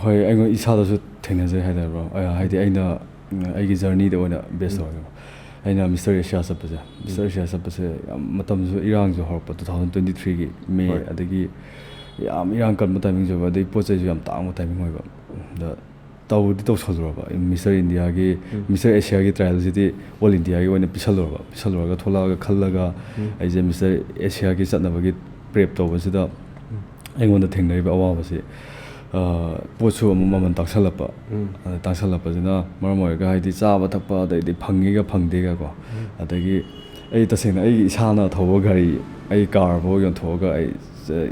ꯍꯣꯏ, ꯑꯩꯉꯣꯟꯗ ꯏꯁꯥꯗꯁꯨ ꯊꯦꯡꯅꯖꯩ ꯍꯥꯏꯇꯥꯔꯦ, ꯕ꯭ꯔꯣ꯫ ꯑ, ꯍꯥꯏꯗꯤ, ꯑꯩꯅ, ꯎꯝ, ꯑꯩꯒꯤ ꯖꯔꯅꯤꯗ ꯑꯣꯏꯅ ꯕꯦꯁ ꯎꯝ꯫ ꯇꯧꯔꯒꯦꯀꯣ꯫ ꯑꯩꯅ ꯃꯤꯁꯇꯔ ꯑꯦꯁꯤꯌꯥ ꯆꯠꯄꯁꯦ, ꯃꯤꯁꯇꯔ ꯎꯝ꯫ ꯑꯦꯁꯤꯌꯥ ꯆꯠꯄꯁꯦ ꯌꯥꯝ, ꯃꯇꯝꯁꯨ ꯏꯔꯥꯡꯁꯨ ꯍꯧꯔꯛꯄ, two thousand twenty three ꯒꯤ ꯃꯦ, ꯍꯣꯏ꯫ ꯑꯗꯒꯤ ꯌꯥꯝ ꯏꯔꯥꯡ ꯀꯟꯕ ꯇꯥꯏꯃꯤꯡꯁꯨ ꯑꯣꯏꯕ, ꯑꯗꯩ ꯄꯣꯠ ꯆꯩꯁꯨ ꯌꯥꯝ ꯇꯥꯡꯕ ꯇꯥꯏꯃꯤꯡ ꯑꯣꯏꯕ꯫ ꯑꯗ ꯇꯧꯗꯤ ꯇꯧꯁꯜꯂꯨꯔꯕ, ꯃꯤꯁꯇꯔ ꯏꯟꯗꯤꯌꯥꯒꯤ, ꯃꯤꯁꯇꯔ ꯑꯦꯁꯤꯌꯥꯒꯤ ꯇ꯭ꯔꯥꯏꯌꯦꯜꯁꯤꯗꯤ ꯑꯣꯜ ꯏꯟꯗꯤꯌꯥꯒꯤ ꯑꯣꯏꯅ ꯄꯤꯁꯜꯂꯨꯔꯕ꯫ ꯄꯤꯁꯜꯂꯨꯔꯒ ꯊꯣꯛꯂꯛꯑꯒ ꯈꯜꯂꯒ ꯑꯩꯁꯦ ꯃꯤꯁꯇꯔ ꯑꯦꯁꯤꯌꯥꯒꯤ ꯆꯠꯅꯕꯒꯤ ꯄ꯭ꯔꯦꯞ ꯇꯧꯕꯁꯤꯗ ꯑꯩꯉꯣꯟꯗ ꯊꯦꯡꯅꯔꯤꯕ ꯑꯋꯥꯕꯁꯤ, ꯑ, ꯄꯣꯠꯁꯨ ꯑꯃꯨꯛ ꯃꯃꯜ ꯇꯥꯡꯁꯜꯂꯛꯄ꯫ ꯑꯗ ꯇꯥꯡꯁꯜꯂꯛꯄꯁꯤꯅ ꯃꯔꯝ ꯑꯣꯏꯔꯒ, ꯍꯥꯏꯗꯤ, ꯆꯥꯕ ꯊꯛꯄ, ꯑꯗꯩꯗꯤ ꯐꯪꯉꯤꯒ ꯐꯪꯗꯦꯒ ꯀꯣ꯫ ꯑꯗꯒꯤ ꯑꯩ ꯇꯁꯦꯡꯅ ꯑꯩꯒꯤ ꯏꯁꯥꯅ ꯊꯧꯕ ꯒꯥꯔꯤ, ꯑꯩ ꯀꯥꯔꯐꯥꯎ ꯌꯣꯟꯊꯣꯛꯑꯒ ꯑꯩ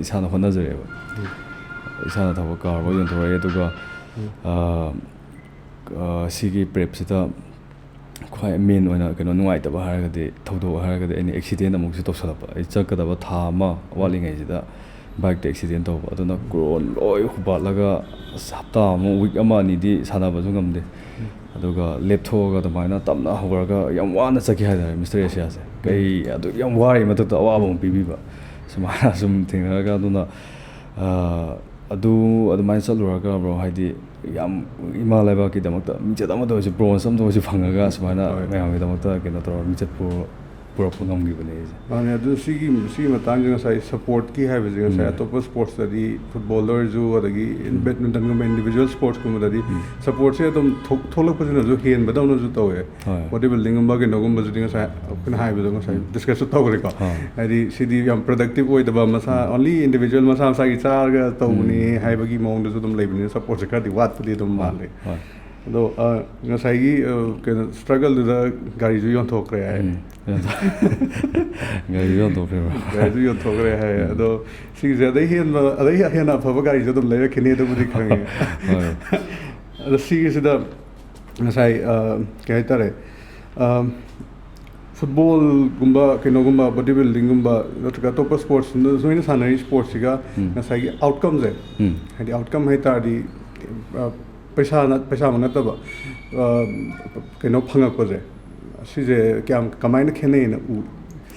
ꯏꯁꯥꯅ ꯍꯣꯠꯅꯖꯔꯦꯕ꯫ ꯏꯁꯥꯅ ꯊꯧꯕ ꯀꯥꯔꯐꯥꯎ ꯌꯣꯟꯊꯣꯔꯛꯑꯦ꯫ ꯑꯗꯨꯒ, ꯑ, ꯑ, ꯁꯤꯒꯤ ꯄ꯭ꯔꯦꯞꯁꯤꯗ ꯈ꯭ꯋꯥꯏ ꯃꯦꯟ ꯑꯣꯏꯅ ꯀꯩꯅꯣ ꯅꯨꯡꯉꯥꯏꯇꯕ ꯍꯥꯏꯔꯒꯗꯤ, ꯊꯧꯗꯣꯛ ꯍꯥꯏꯔꯒꯗꯤ, ꯑꯩꯅ ꯑꯦꯛꯁꯤꯗꯦꯟ ꯑꯃꯨꯛꯁꯨ ꯇꯧꯁꯜꯂꯛꯄ꯫ ꯑꯩ ꯆꯠꯀꯗꯕ ꯊꯥ ꯑꯃ ꯋꯥꯠꯂꯤꯉꯩꯁꯤꯗ ꯕꯥꯏꯛꯇ ꯑꯦꯛꯁꯤꯗꯦꯟ ꯇꯧꯕ꯫ ꯑꯗꯨꯅ ꯀ꯭ꯔꯣꯟ ꯂꯣꯏ ꯍꯨꯕꯥꯠꯂꯒ, ꯑꯁ, ꯍꯞꯇꯥ ꯑꯃ, ꯋꯤꯛ ꯑꯃ ꯑꯅꯤꯗꯤ ꯁꯥꯟꯅꯕꯁꯨ ꯉꯝꯗꯦ꯫ ꯑꯗꯨꯒ ꯂꯦꯞꯊꯣꯛꯑꯒ ꯑꯗꯨꯃꯥꯏꯅ ꯇꯞꯅ ꯍꯧꯔꯒ ꯌꯥꯝ ꯋꯥꯅ ꯆꯠꯈꯤ ꯍꯥꯏꯇꯥꯔꯦ, ꯃꯤꯁꯇꯔ ꯑꯦꯁꯤꯌꯥꯁꯦ꯫ ꯀꯩ ꯑꯗꯨ ꯌꯥꯝ ꯋꯥꯔꯤ ꯃꯊꯛꯇ ꯑꯋꯥꯕ ꯑꯃꯨꯛ ꯄꯤꯕꯤꯕ, ꯁꯨꯃꯥꯏꯅ ꯁꯨꯝ ꯊꯦꯡꯅꯔꯒ꯫ ꯑꯗꯨꯅ, ꯑ, ꯑꯗꯨ ꯑꯗꯨꯃꯥꯏꯅ ꯆꯠꯂꯨꯔꯒ, ꯕ꯭ꯔꯣ, ꯍꯥꯏꯗꯤ, ꯌꯥꯝ ꯏꯃꯥ ꯂꯩꯕꯥꯛꯀꯤꯗꯃꯛꯇ ꯃꯤꯡꯆꯠ ꯑꯃꯗ ꯑꯣꯏꯔꯁꯨ, ꯕ꯭ꯔꯣꯟꯖ ꯑꯃꯗ ꯑꯣꯏꯔꯁꯨ ꯐꯪꯉꯒ, ꯁꯨꯃꯥꯏꯅ ꯍꯣꯏ꯫ ꯃꯌꯥꯝꯒꯤꯗꯃꯛꯇ ꯀꯩꯅꯣ ꯇꯧꯔꯒ ꯃꯤꯡꯆꯠ ꯄꯨ-, ꯄꯨꯔꯛꯄ ꯉꯝꯈꯤꯕꯅꯦ ꯑꯩꯁꯦ꯫ ꯃꯥꯅꯦ, ꯑꯗꯨ ꯁꯤꯒꯤ, ꯁꯤꯒꯤ ꯃꯇꯥꯡꯁꯦ ꯉꯁꯥꯏ ꯁꯞꯄꯣꯔꯠꯀꯤ ꯍꯥꯏꯕꯁꯦ, ꯉꯁꯥꯏ ꯎꯝ꯫ ꯑꯇꯣꯞꯄ ꯁ꯭ꯄꯣꯔꯠꯁꯇꯗꯤ, ꯐꯨꯠꯕꯣꯂꯔꯁꯨ, ꯑꯗꯒꯤ ꯎꯝ꯫ ꯕꯦꯗꯃꯤꯟꯇꯟꯒꯨꯝꯕ ꯏꯟꯗꯤꯕꯤꯖꯨꯋꯦꯜ ꯁ꯭ꯄꯣꯔꯠꯁꯀꯨꯝꯕꯗꯗꯤ ꯎꯝ꯫ ꯁꯞꯄꯣꯔꯠꯁꯦ ꯑꯗꯨꯝ ꯊꯣꯛ-, ꯊꯣꯛꯂꯛꯄꯁꯤꯅꯁꯨ ꯍꯦꯟꯕꯗꯧꯅꯁꯨ ꯇꯧꯋꯦ꯫ ꯍꯣꯏ꯫ ꯕꯣꯗꯤ ꯕꯤꯜꯗꯤꯡꯒꯨꯝꯕ ꯀꯩꯅꯣꯒꯨꯝꯕꯁꯤꯗꯤ ꯉꯁꯥꯏ ꯑꯩꯈꯣꯏꯅ ꯍꯥꯏꯕꯗꯣ ꯉꯁꯥꯏ ꯎꯝ꯫ ꯗꯤꯁꯀꯁꯁꯨ ꯇꯧꯈ꯭ꯔꯦꯀꯣ꯫ ꯍꯣꯏ꯫ ꯍꯥꯏꯗꯤ ꯁꯤꯗꯤ ꯌꯥꯝ ꯄ꯭ꯔꯗꯛꯇꯤꯞ ꯑꯣꯏꯗꯕ, ꯃꯁꯥ, ꯎꯝ꯫ ꯑꯣꯟꯂꯤ ꯏꯟꯗꯤꯕꯤꯖꯨꯋꯦꯜ ꯃꯁꯥ ꯃꯁꯥꯒꯤ ꯆꯥꯔꯒ ꯇꯧꯕꯅꯤ ꯎꯝ꯫ ꯍꯥꯏꯕꯒꯤ ꯃꯑꯣꯡꯗꯁꯨ ꯑꯗꯨꯝ ꯂꯩꯕꯅꯤꯅ ꯁꯞꯄꯣꯔꯠꯁꯦ ꯈꯔꯗꯤ ꯋꯥꯠꯄꯗꯤ ꯑꯗꯨꯝ ꯍꯣꯏ, ꯃꯥꯜꯂꯦ꯫ ꯍꯣꯏ꯫ ꯑꯗꯣ, ꯑ, ꯉꯁꯥꯏꯒꯤ, ꯑ, ꯀꯩꯅꯣ, ꯁ꯭ꯇ꯭ꯔꯒꯜꯗꯨꯗ ꯒꯥꯔꯤꯁꯨ ꯌꯣꯟꯊꯣꯛꯈ꯭ꯔꯦ ꯍꯥꯏ꯫ ꯎꯝ꯫ ꯒꯥꯔꯤꯁꯨ ꯌꯣꯟꯊꯣꯛꯈ꯭ꯔꯦꯕ꯫ ꯒꯥꯔꯤꯁꯨ ꯌꯣꯟꯊꯣꯛꯈ꯭ꯔꯦ ꯍꯥꯏ꯫ ꯎꯝ꯫ ꯑꯗꯣ ꯁꯤꯒꯤꯁꯦ ꯑꯗꯩ ꯍꯦꯟꯕ, ꯑꯗꯩ ꯍꯦꯟꯅ ꯑꯐꯕ ꯒꯥꯔꯤꯁꯨ ꯑꯗꯨꯝ ꯂꯩꯔꯛꯈꯤꯅꯤ, ꯑꯗꯨꯕꯨꯗꯤ ꯈꯪꯉꯦ꯫ ꯍꯣꯏ꯫ ꯑꯗꯣ ꯁꯤꯒꯤꯁꯤꯗ ꯉꯁꯥꯏ, ꯑ, ꯀꯩ ꯍꯥꯏꯇꯥꯔꯦ, ꯑ, ꯐꯨꯠꯕꯣꯜꯒꯨꯝꯕ, ꯀꯩꯅꯣꯒꯨꯝꯕ, ꯕꯣꯗꯤ ꯕꯤꯜꯗꯤꯡꯒꯨꯝꯕ, ꯅꯠꯇ꯭ꯔꯒ ꯑꯇꯣꯞꯄ ꯁ꯭ꯄꯣꯔꯠꯁ, ꯅꯣꯏꯅ ꯁꯥꯟꯅꯔꯤ ꯁ꯭ꯄꯣꯔꯠꯁꯤꯒ ꯎꯝ꯫ ꯉꯁꯥꯏꯒꯤ ꯑꯥꯎꯠꯀꯝꯁꯦ, ꯎꯝ꯫ ꯍꯥꯏꯗꯤ ꯑꯥꯎꯠꯀꯝ ꯍꯥꯏ ꯇꯥꯔꯗꯤ, ꯑ, ꯄꯩꯁꯥ ꯅꯠ-, ꯄꯩꯁꯥꯃꯛ ꯅꯠꯇꯕ, ꯑ, ꯀꯩꯅꯣ ꯐꯪꯉꯛꯄꯁꯦ, ꯁꯤꯁꯦ ꯀꯌꯥꯝ, ꯀꯃꯥꯏꯅ ꯈꯦꯠꯅꯩꯅ ꯎ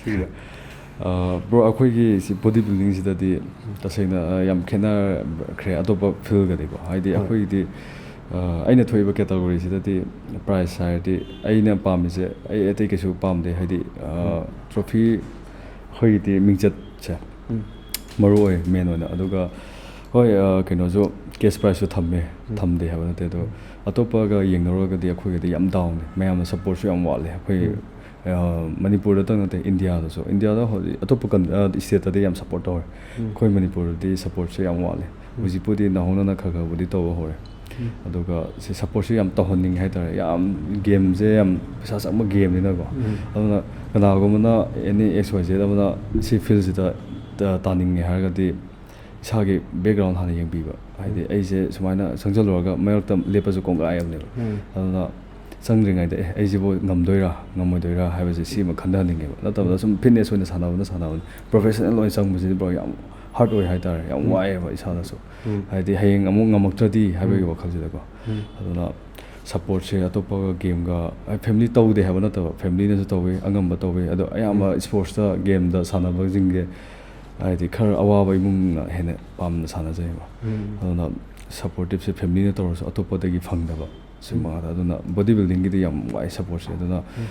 ꯁꯤꯒꯤꯗ? ꯑ, ꯕ꯭ꯔꯣ, ꯑꯩꯈꯣꯏꯒꯤ ꯁꯤ ꯕꯣꯗꯤ ꯕꯤꯜꯗꯤꯡꯁꯤꯗꯗꯤ ꯇꯁꯦꯡꯅ, ꯑ, ꯌꯥꯝ ꯈꯦꯠꯅꯈ꯭ꯔꯦ ꯑꯇꯣꯞꯄ ꯐꯤꯜꯒꯗꯤꯀꯣ꯫ ꯍꯥꯏꯗꯤ ꯍꯣꯏ꯫ ꯑꯩꯈꯣꯏꯒꯤꯗꯤ, ꯑ, ꯑꯩꯅ ꯊꯣꯛꯏꯕ ꯀꯦꯇꯥꯒꯣꯔꯤꯁꯤꯗꯗꯤ ꯄ꯭ꯔꯥꯏꯖ ꯍꯥꯏꯔꯗꯤ ꯑꯩꯅ ꯄꯥꯝꯃꯤꯁꯦ, ꯑꯩ ꯑꯇꯩ ꯀꯩꯁꯨ ꯄꯥꯝꯗꯦ꯫ ꯍꯥꯏꯗꯤ, ꯑ, ꯎꯝ꯫ ꯇ꯭ꯔꯣꯐꯤ, ꯑꯩꯈꯣꯏꯒꯤꯗꯤ ꯃꯤꯡꯆꯠꯁꯦ, ꯎꯝ꯫ ꯃꯔꯨ ꯑꯣꯏ, ꯃꯦꯟ ꯑꯣꯏꯅ꯫ ꯑꯗꯨꯒ ꯍꯣꯏ, ꯑ, ꯀꯩꯅꯣꯁꯨ, ꯀꯦꯁ ꯄ꯭ꯔꯥꯏꯖꯁꯨ ꯊꯝꯃꯦ, ꯎꯝ꯫ ꯊꯝꯗꯦ ꯍꯥꯏꯕ ꯅꯠꯇꯦ, ꯑꯗꯣ ꯎꯝ꯫ ꯑꯇꯣꯞꯄꯒ ꯌꯦꯡꯅꯔꯨꯔꯒꯗꯤ ꯑꯩꯈꯣꯏꯒꯗꯤ ꯌꯥꯝ ꯗꯥꯎꯟꯅꯦ꯫ ꯃꯌꯥꯝꯅ ꯁꯞꯄꯣꯔꯠꯁꯨ ꯌꯥꯝ ꯋꯥꯠꯂꯦ꯫ ꯑꯩꯈꯣꯏ, ꯎꯝ꯫ ꯑ, ꯃꯅꯤꯄꯨꯔꯗꯇꯪ ꯅꯠꯇꯦ, ꯏꯟꯗꯤꯌꯥꯗꯁꯨ꯫ ꯏꯟꯗꯤꯌꯥꯗ ꯍꯧꯖꯤꯛ ꯑꯇꯣꯞꯄ ꯀꯟ-, ꯑ, ꯏꯁꯇꯦꯠꯇꯗꯤ ꯌꯥꯝ ꯁꯞꯄꯣꯔꯠ ꯇꯧꯔꯦ꯫ ꯎꯝ꯫ ꯑꯩꯈꯣꯏ ꯃꯅꯤꯄꯨꯔꯗꯗꯤ ꯁꯞꯄꯣꯔꯠꯁꯦ ꯌꯥꯝ ꯋꯥꯠꯂꯦ꯫ ꯎꯝ꯫ ꯍꯧꯖꯤꯛꯄꯨꯗꯤ ꯅꯧꯍꯧꯅꯅ ꯈꯔ ꯈꯔꯕꯨꯗꯤ ꯇꯧꯕ ꯍꯧꯔꯦ꯫ ꯎꯝ꯫ ꯑꯗꯨꯒ ꯁꯤ ꯁꯞꯄꯣꯔꯠꯁꯨ ꯌꯥꯝ ꯇꯧꯍꯟꯅꯤꯡꯉꯦ ꯍꯥꯏꯇꯥꯔꯦ꯫ ꯌꯥꯝ, ꯒꯦꯝꯁꯦ ꯌꯥꯝ ꯄꯩꯁꯥ ꯆꯪꯕ ꯒꯦꯝꯅꯤꯅꯀꯣ꯫ ꯎꯝ꯫ ꯑꯗꯨꯅ ꯀꯅꯥꯒꯨꯝꯕꯅ, ꯑꯦꯅꯤ ꯑꯦꯛꯁ ꯋꯥꯏ ꯖꯦꯠ ꯑꯃꯅ ꯁꯤ ꯐꯤꯜꯁꯤꯗ ꯇ-, ꯇꯥꯅꯤꯡꯉꯦ ꯍꯥꯏꯔꯒꯗꯤ ꯏꯁꯥꯒꯤ ꯕꯦꯛꯒ꯭ꯔꯥꯎꯟ ꯍꯥꯟꯅ ꯌꯦꯡꯕꯤꯕ꯫ ꯍꯥꯏꯗꯤ ꯎꯝ꯫ ꯑꯩꯁꯦ ꯁꯨꯃꯥꯏꯅ ꯆꯪꯁꯤꯜꯂꯨꯔꯒ ꯃꯔꯛꯇ ꯂꯦꯞꯄꯁꯨ ꯀꯣꯡꯒꯥꯏ ꯑꯃꯅꯦꯕ꯫ ꯎꯝ꯫ ꯑꯗꯨꯅ ꯆꯪꯗ꯭ꯔꯤꯉꯩꯗ, "ꯑꯦ, ꯑꯩꯁꯤꯕꯨ ꯉꯝꯗꯣꯏꯔꯥ ꯉꯝꯃꯣꯏꯗꯣꯏꯔꯥ?" ꯍꯥꯏꯕꯁꯦ ꯁꯤꯃ ꯈꯟꯊꯍꯟꯅꯤꯡꯉꯦꯕ꯫ ꯅꯠꯇꯕꯗ ꯎꯝ꯫ ꯁꯨꯝ ꯐꯤꯠꯅꯦꯁ ꯑꯣꯏꯅ ꯁꯥꯟꯅꯕꯅ ꯁꯥꯟꯅꯕꯅꯤ꯫ ꯄ꯭ꯔꯣꯐꯦꯁꯅꯦꯜ ꯑꯣꯏꯅ ꯆꯪꯕꯁꯤꯗꯤ, ꯕ꯭ꯔꯣ, ꯌꯥꯝ ꯍꯥꯔꯗ ꯑꯣꯏ ꯍꯥꯏꯇꯥꯔꯦ꯫ ꯌꯥꯝ ꯎꯝ꯫ ꯋꯥꯏꯑꯦꯕ ꯏꯁꯥꯗꯁꯨ꯫ ꯎꯝ꯫ ꯍꯥꯏꯗꯤ ꯍꯌꯦꯡ ꯑꯃꯨꯛ ꯉꯝꯃꯛꯇ꯭ꯔꯗꯤ ꯍꯥꯏꯕꯒꯤ ꯎꯝ꯫ ꯋꯥꯈꯜꯁꯤꯗꯀꯣ꯫ ꯎꯝ꯫ ꯑꯗꯨꯅ ꯁꯞꯄꯣꯔꯠꯁꯦ ꯑꯇꯣꯞꯄ ꯒꯦꯝꯒ, ꯑꯩ ꯐꯦꯃꯤꯂꯤ ꯇꯧꯗꯦ ꯍꯥꯏꯕ ꯅꯠꯇꯕ, ꯐꯦꯃꯤꯂꯤꯅꯁꯨ ꯇꯧꯋꯤ, ꯑꯉꯝꯕ ꯇꯧꯋꯤ꯫ ꯑꯗꯣ ꯑꯌꯥꯝꯕ ꯎꯝ꯫ ꯏꯁꯄꯣꯔꯠꯁꯇ, ꯒꯦꯝꯗ ꯁꯥꯟꯅꯕꯁꯤꯡꯁꯦ ꯍꯥꯏꯗꯤ ꯈꯔ ꯑꯋꯥꯕ ꯏꯃꯨꯡꯅ ꯍꯦꯟꯅ ꯄꯥꯝꯅ ꯁꯥꯟꯅꯖꯩꯕ꯫ ꯎꯝ꯫ ꯑꯗꯨꯅ ꯁꯞꯄꯣꯔꯇꯤꯞꯁꯦ ꯐꯦꯃꯤꯂꯤꯅ ꯇꯧꯔꯁꯨ ꯑꯇꯣꯞꯄꯗꯒꯤ ꯐꯪꯗꯕ ꯁꯤꯒꯨꯝꯕ ꯎꯝ꯫ ꯉꯥꯛꯇ꯫ ꯑꯗꯨꯅ ꯕꯣꯗꯤ ꯕꯤꯜꯗꯤꯡꯒꯤꯗꯤ ꯌꯥꯝ ꯋꯥꯏ ꯁꯞꯄꯣꯔꯠꯁꯦ꯫ ꯑꯗꯨꯅ ꯎꯝ꯫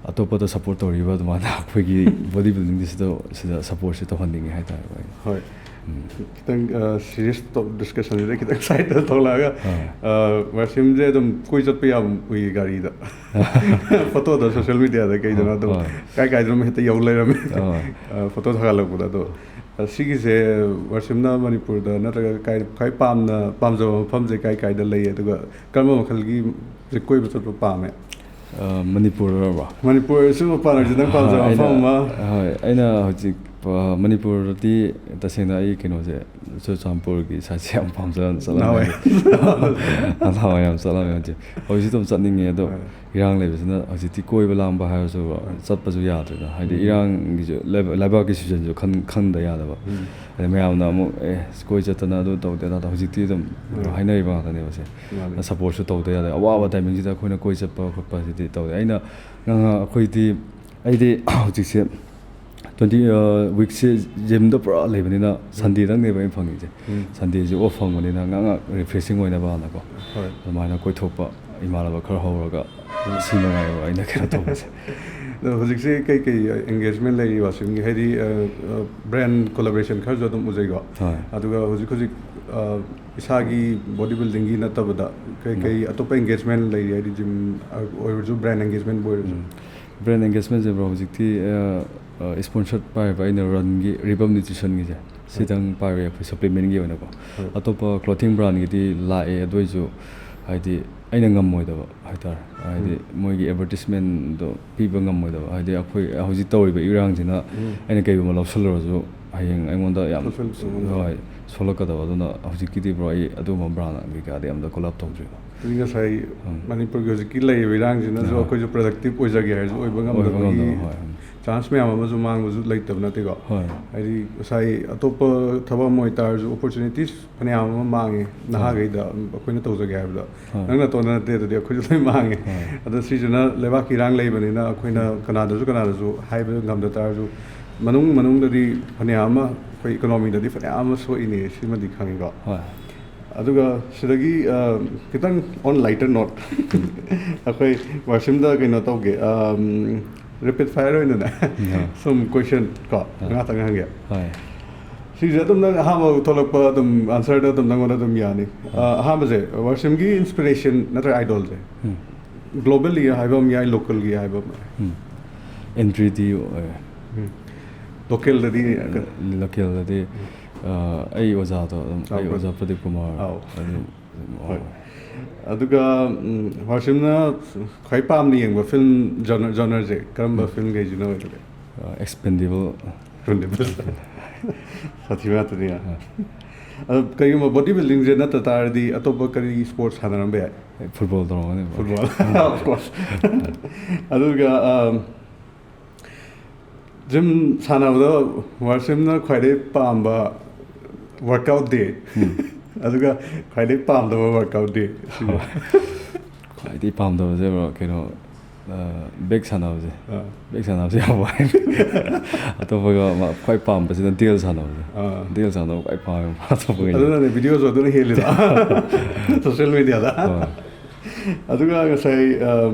ꯑꯇꯣꯞꯄꯗ ꯁꯞꯄꯣꯔꯠ ꯇꯧꯔꯤꯕ ꯑꯗꯨꯃꯥꯏꯅ ꯑꯩꯈꯣꯏꯒꯤ ꯕꯣꯗꯤ ꯕꯤꯜꯗꯤꯡꯒꯤ ꯁꯤꯗ, ꯁꯤꯗ ꯁꯞꯄꯣꯔꯠꯁꯦ ꯇꯧꯍꯟꯅꯤꯡꯉꯦ ꯍꯥꯏꯇꯥꯔꯦ ꯑꯩ꯫ ꯍꯣꯏ꯫ ꯎꯝ꯫ ꯈꯤꯇꯪ, ꯑ, ꯁꯤꯔꯤꯌꯁ ꯇꯣꯞ ꯗꯤꯁꯀꯁꯟꯁꯤꯗ ꯈꯤꯇꯪ ꯁꯥꯏꯗꯇ ꯊꯣꯛꯂꯛꯑꯒ, ꯑꯥ꯫ ꯑ, ꯋꯥꯁꯤꯝꯁꯦ ꯑꯗꯨꯝ ꯀꯣꯏ ꯆꯠꯄ ꯌꯥꯝ ꯎꯏ ꯒꯥꯔꯤꯗ꯫ ꯐꯣꯇꯣꯗ, ꯁꯣꯁꯤꯌꯦꯜ ꯃꯤꯗꯤꯌꯥꯗ ꯀꯩꯗꯅꯣ ꯑꯗꯨꯝ ꯍꯣꯏ꯫ ꯀꯥꯏ ꯀꯥꯏꯗꯅꯣ ꯍꯦꯛꯇ ꯌꯧ ꯂꯩꯔꯝꯃꯦ꯫ ꯍꯣꯏ꯫ ꯑ, ꯐꯣꯇꯣ ꯊꯥꯒꯠꯂꯛꯄꯗ꯫ ꯑꯗꯣ, ꯑ, ꯁꯤꯒꯤꯁꯦ ꯋꯥꯁꯤꯝꯅ ꯃꯅꯤꯄꯨꯔꯗ ꯅꯠꯇ꯭ꯔꯒ ꯀꯥꯏ, ꯈ꯭ꯋꯥꯏ ꯄꯥꯝꯅ, ꯄꯥꯝꯖꯕ ꯃꯐꯝꯁꯦ ꯀꯥꯏ ꯀꯥꯏꯗ ꯂꯩ? ꯑꯗꯨꯒ ꯀꯔꯝꯕ ꯃꯈꯜꯒꯤ ꯀꯣꯏꯕ ꯆꯠꯄ ꯄꯥꯝꯃꯦ? ꯑ, ꯃꯅꯤꯄꯨꯔꯗꯔꯣ? ꯃꯅꯤꯄꯨꯔꯁꯨ ꯃꯄꯥꯟ ꯑꯣꯏꯔꯁꯨ ꯅꯪ ꯄꯥꯝꯖꯕ ꯑ, ꯑꯩꯅ, ꯃꯐꯝ ꯑꯃ? ꯍꯣꯏ, ꯑꯩꯅ ꯍꯧꯖꯤꯛ, ꯑ, ꯃꯅꯤꯄꯨꯔꯗꯗꯤ ꯇꯁꯦꯡꯅ ꯑꯩ ꯀꯩꯅꯣꯁꯦ, ꯆꯨꯔꯆꯥꯟꯄꯨꯔꯒꯤ ꯁꯥꯏꯠꯁꯦ ꯌꯥꯝ ꯄꯥꯝꯖꯅ ꯆꯠꯂꯝꯃꯦ꯫ ꯅꯍꯥꯟꯋꯥꯏ꯫ ꯅꯍꯥꯟꯋꯥꯏ ꯌꯥꯝ ꯆꯠꯂꯝꯃꯦ ꯍꯧꯖꯤꯛ꯫ ꯍꯧꯖꯤꯛꯁꯨ ꯑꯗꯨꯝ ꯆꯠꯅꯤꯡꯉꯦ, ꯑꯗꯣ ꯍꯣꯏ꯫ ꯏꯔꯥꯡ ꯂꯩꯕꯁꯤꯅ ꯍꯧꯖꯤꯛꯇꯤ ꯀꯣꯏꯕ ꯂꯥꯡꯕ ꯍꯥꯏꯔꯁꯨ ꯍꯣꯏ꯫ ꯆꯠꯄꯁꯨ ꯌꯥꯗ꯭ꯔꯦꯗ꯫ ꯍꯥꯏꯗꯤ ꯎꯝ꯫ ꯏꯔꯥꯡꯒꯤꯁꯨ ꯂꯩꯕ-, ꯂꯩꯕꯥꯛꯀꯤ ꯁꯤꯆꯨꯋꯦꯁꯟꯁꯨ ꯈꯟ-, ꯈꯟꯗ ꯌꯥꯗꯕ꯫ ꯎꯝ꯫ ꯑꯗꯩ ꯃꯌꯥꯝꯅ ꯑꯃꯨꯛ, "ꯑꯦ, ꯀꯣꯏ ꯆꯠꯇꯅ ꯑꯗꯨ ꯇꯧꯗꯦ, ꯑꯗꯥ ꯇꯧ", ꯍꯧꯖꯤꯛꯇꯤ ꯑꯗꯨꯝ ꯎꯝ꯫ ꯍꯥꯏꯅꯔꯤꯕ ꯉꯥꯛꯇꯅꯦꯕ ꯁꯦ꯫ ꯃꯥꯅꯤ꯫ ꯁꯞꯄꯣꯔꯠꯁꯨ ꯇꯧꯗ ꯌꯥꯗꯦ꯫ ꯑꯋꯥꯕ ꯇꯥꯏꯃꯤꯡꯁꯤꯗ ꯑꯩꯈꯣꯏꯅ ꯀꯣꯏ ꯆꯠꯄ ꯈꯣꯠꯄꯁꯤꯗꯤ ꯇꯧꯗꯦ꯫ ꯑꯩꯅ, ꯉꯥꯡꯉ-, ꯑꯩꯈꯣꯏꯗꯤ, ꯑꯩꯗꯤ ꯍꯧꯖꯤꯛꯁꯦ ꯇ꯭ꯋꯦꯟꯇꯤ, ꯑ, ꯋꯤꯛꯁꯦ ꯖꯤꯝꯗ ꯄꯨꯔꯥ ꯂꯩꯕꯅꯤꯅ ꯎꯝ꯫ ꯁꯟꯗꯦꯗꯪꯅꯦꯕ ꯑꯩꯅ ꯐꯪꯉꯤꯁꯦ꯫ ꯎꯝ꯫ ꯁꯟꯗꯦꯁꯦ ꯑꯣꯐ ꯐꯪꯕꯅꯤꯅ ꯉꯥꯏꯍꯥꯛ ꯉꯥꯏꯍꯥꯛ ꯔꯤꯐ꯭ꯔꯦꯁꯤꯡ ꯑꯣꯏꯅꯕꯅꯀꯣ꯫ ꯍꯣꯏ꯫ ꯑꯗꯨꯃꯥꯏꯅ ꯀꯣꯏꯊꯣꯛꯄ, ꯏꯃꯥꯟꯅꯕ ꯈꯔ ꯍꯧꯔꯒ, ꯎꯝ꯫ ꯁꯤ ꯃꯉꯥꯏꯔꯦꯕ ꯑꯩꯅ ꯀꯩꯅꯣ ꯇꯧꯕꯁꯦ꯫ ꯑꯗꯣ ꯍꯧꯖꯤꯛꯁꯦ ꯀꯩ ꯀꯩ engagement ꯂꯩꯔꯤ ꯋꯥꯁꯤꯝꯒꯤ? ꯍꯥꯏꯗꯤ, ꯑ, ꯑ, brand collaboration ꯈꯔꯁꯨ ꯑꯗꯨꯝ ꯎꯖꯩꯀꯣ꯫ ꯍꯣꯏ꯫ ꯑꯗꯨꯒ ꯍꯧꯖꯤꯛ ꯍꯧꯖꯤꯛ, ꯑ, ꯏꯁꯥꯒꯤ body buildingꯒꯤ ꯅꯠꯇꯕꯗ ꯀꯩ ꯀꯩ ꯑꯇꯣꯞꯄ engagement ꯂꯩꯔꯤ? ꯍꯥꯏꯗꯤ gym ꯑꯣꯏꯔꯁꯨ, brand engagementꯕꯨ ꯑꯣꯏꯔꯁꯨ꯫ ꯎꯝ꯫ Brand engagementꯁꯦ, bro, ꯍꯧꯖꯤꯛꯇꯤ, ꯑ, ꯑ, sponsored ꯄꯥꯏꯔꯤꯕ ꯑꯩꯅ runꯒꯤ Rhythm Nutritionꯒꯤꯁꯦ, ꯁꯤꯗꯪ ꯄꯥꯏꯔꯦ ꯑꯩꯈꯣꯏ supplementꯒꯤ ꯑꯣꯏꯅꯀꯣ꯫ ꯍꯣꯏ꯫ ꯑꯇꯣꯞꯄ clothing brandꯒꯤꯗꯤ ꯂꯥꯛꯑꯦ, ꯑꯗꯨ ꯑꯣꯏꯁꯨ ꯍꯥꯏꯗꯤ ꯑꯩꯅ ꯉꯝꯃꯣꯏꯗꯕ ꯍꯥꯏꯇꯥꯔꯦ, ꯍꯥꯏꯗꯤ ꯃꯣꯏꯒꯤ advertisementꯗꯣ ꯄꯤꯕ ꯉꯝꯃꯣꯏꯗꯕ, ꯍꯥꯏꯗꯤ ꯑꯩꯈꯣꯏ ꯍꯧꯖꯤꯛ ꯇꯧꯔꯤꯕ ꯏꯔꯥꯡꯁꯤꯅ ꯑꯩꯅ ꯀꯩꯒꯨꯝꯕ ꯂꯧꯁꯜꯂꯨꯔꯁꯨ ꯍꯌꯦꯡ ꯑꯩꯉꯣꯟꯗ ꯌꯥꯝ, Fulfill ꯇꯧꯕ ꯉꯝꯗꯕ꯫ ꯍꯣꯏ, ꯁꯣꯛꯂꯛꯀꯗꯕ꯫ ꯑꯗꯨꯅ ꯍꯧꯖꯤꯛꯀꯤꯗꯤ, bro, ꯑꯩ ꯑꯗꯨꯒꯨꯝꯕ brand ꯀꯩꯀꯥꯗꯤ ꯑꯝꯇ collab ꯇꯧꯗ꯭ꯔꯤꯕ꯫ ꯑꯗꯨꯗꯤ ꯉꯁꯥꯏ ꯎꯝ꯫ ꯃꯅꯤꯄꯨꯔꯒꯤ ꯍꯧꯖꯤꯛꯀꯤ ꯂꯩꯔꯤꯕ ꯏꯔꯥꯡꯁꯤꯅꯁꯨ ꯑꯥ꯫ ꯑꯩꯈꯣꯏꯁꯨ productive ꯑꯣꯏꯖꯒꯦ ꯍꯥꯏꯔꯁꯨ ꯑꯣꯏꯕ ꯑꯣꯏꯕ ꯉꯝꯗꯕꯒꯤ ꯉꯝꯗꯕ, ꯍꯣꯏ, ꯎꯝ꯫ Chance ꯃꯌꯥꯝ ꯑꯃꯁꯨ ꯃꯥꯡꯕꯁꯨ ꯂꯩꯇꯕ ꯅꯠꯇꯦꯀꯣ꯫ ꯍꯣꯏ꯫ ꯍꯥꯏꯗꯤ ꯉꯁꯥꯏ ꯑꯇꯣꯞꯄ ꯊꯕꯛ ꯑꯃ ꯑꯣꯏꯇꯥꯔꯁꯨ opportunities ꯐꯅꯌꯥꯝ ꯑꯃ ꯃꯥꯡꯉꯦ ꯅꯍꯥꯈꯩꯗ, ꯑꯩꯈꯣꯏꯅ ꯇꯧꯖꯒꯦ ꯍꯥꯏꯕꯗ꯫ ꯍꯣꯏ꯫ ꯅꯪ ꯅꯇꯣꯟꯗ ꯅꯠꯇꯦ, ꯑꯗꯨꯗꯤ ꯑꯩꯈꯣꯏꯁꯨ ꯂꯣꯏ ꯃꯥꯡꯉꯦ꯫ ꯍꯣꯏ꯫ ꯑꯗꯣ ꯁꯤꯁꯤꯅ ꯂꯩꯕꯥꯛꯀꯤ ꯏꯔꯥꯡ ꯂꯩꯕꯅꯤꯅ ꯑꯩꯈꯣꯏꯅ ꯀꯅꯥꯗꯁꯨ ꯀꯅꯥꯗꯁꯨ ꯍꯥꯏꯕ ꯉꯝꯗ ꯇꯥꯔꯁꯨ, ꯃꯅꯨꯡ ꯃꯅꯨꯡꯗꯗꯤ ꯐꯅꯌꯥꯝ ꯑꯃ, ꯑꯩꯈꯣꯏ economyꯗꯗꯤ ꯐꯅꯌꯥꯝ ꯑꯃ ꯁꯣꯛꯏꯅꯦ, ꯁꯤꯃꯗꯤ ꯈꯪꯉꯤꯀꯣ꯫ ꯍꯣꯏ꯫ ꯑꯗꯨꯒ ꯁꯤꯗꯒꯤ, ꯑ, ꯈꯤꯇꯪ on lighter note, ꯑꯩꯈꯣꯏ ꯋꯥꯁꯤꯝꯗ ꯀꯩꯅꯣ ꯇꯧꯒꯦ, ꯑꯝ, rapid fire ꯑꯣꯏꯅꯅꯦ, ꯎꯝ꯫ ꯁꯨꯝ question ꯀꯣ, ꯍꯣꯏ꯫ ꯉꯥꯛꯇꯪ ꯍꯪꯒꯦ꯫ ꯍꯣꯏ꯫ ꯁꯤꯁꯦ ꯑꯗꯨꯝ ꯅꯪ ꯑꯍꯥꯟꯕ ꯊꯣꯛꯂꯛꯄ ꯑꯗꯨꯝ answerꯗ ꯑꯗꯨꯝ ꯅꯪꯉꯣꯟꯗ ꯑꯗꯨꯝ ꯌꯥꯅꯤ꯫ ꯑ, ꯑꯍꯥꯟꯕꯁꯦ, ꯋꯥꯁꯤꯝꯒꯤ inspiration ꯅꯠꯇ꯭ꯔꯒ idolꯁꯦ? ꯎꯝ꯫ Globallyꯒꯤ ꯍꯥꯏꯕ ꯑꯃ ꯌꯥꯏ, localꯒꯤ ꯍꯥꯏꯕ ꯑꯃ ꯌꯥꯏ꯫ ꯎꯝ꯫ ꯑꯦꯟꯗ꯭ꯔꯤꯗꯤ ꯑꯣꯏ꯫ ꯎꯝ꯫ Localꯗꯗꯤ? Localꯗꯗꯤ, ꯑ, ꯑꯩ ꯑꯣꯖꯥꯗꯣ ꯑꯗꯨꯝ, ꯑꯩ ꯑꯣꯖꯥ ꯄ꯭ꯔꯗꯤꯞ ꯀꯨꯃꯥꯔ꯫ ꯑꯧ꯫ ꯑꯗꯨꯝ, ꯑꯗꯨꯝ ꯍꯣꯏ꯫ ꯑꯣꯏ꯫ ꯑꯗꯨꯒ, ꯎꯝ, ꯋꯥꯁꯤꯝꯅ ꯈ꯭ꯋꯥꯏ ꯄꯥꯝꯅ ꯌꯦꯡꯕ film genre, genreꯁꯦ ꯀꯔꯝꯕ filmꯈꯩꯁꯤꯅ ꯑꯣꯏꯒꯦ? ꯑ, Expendables꯫ Expendables꯫ ꯁꯥꯊꯤꯕ ꯉꯥꯛꯇꯅꯤ꯫ ꯑ꯫ ꯑꯗꯣ ꯀꯩꯒꯨꯝꯕ body buildingꯁꯦ ꯅꯠꯇ ꯇꯥꯔꯗꯤ ꯑꯇꯣꯞꯄ ꯀꯔꯤ sports ꯁꯥꯟꯅꯔꯝꯕ ꯌꯥꯏ? Football ꯇꯧꯔꯝꯒꯅꯤ꯫ Football, of course꯫ ꯑꯗꯨꯒ, ꯑꯝ, gym ꯁꯥꯟꯅꯕꯗ ꯋꯥꯁꯤꯝꯅ ꯈ꯭ꯋꯥꯏꯗꯒꯤ ꯄꯥꯝꯕ workout day, ꯑꯗꯨꯒ ꯈ꯭ꯋꯥꯏꯗꯒꯤ ꯄꯥꯝꯗꯕ workout day꯫ ꯈ꯭ꯋꯥꯏꯗꯒꯤ ꯄꯥꯝꯗꯕꯁꯦ, bro, ꯀꯩꯅꯣ, ꯑ, back ꯁꯥꯟꯅꯕꯁꯦ꯫ ꯑꯥ꯫ Back ꯁꯥꯟꯅꯕꯁꯦ ꯌꯥꯝ ꯋꯥꯏ꯫ ꯑꯇꯣꯞꯄꯒ ꯃꯥ-, ꯈ꯭ꯋꯥꯏ ꯄꯥꯝꯕꯁꯤꯅ delt ꯁꯥꯟꯅꯕꯁꯦ꯫ ꯑꯥ꯫ Delt ꯁꯥꯟꯅꯕ ꯈ꯭ꯋꯥꯏ ꯄꯥꯝꯃꯦ ꯑꯇꯣꯞꯄꯒꯩꯗꯤ꯫ ꯑꯗꯨꯅꯅꯦ videoꯁꯨ ꯑꯗꯨꯅ ꯍꯦꯜꯂꯤꯗꯣ꯫ Social mediaꯗ꯫ ꯍꯣꯏ꯫ ꯑꯗꯨꯒ ꯉꯁꯥꯏ, ꯑꯝ,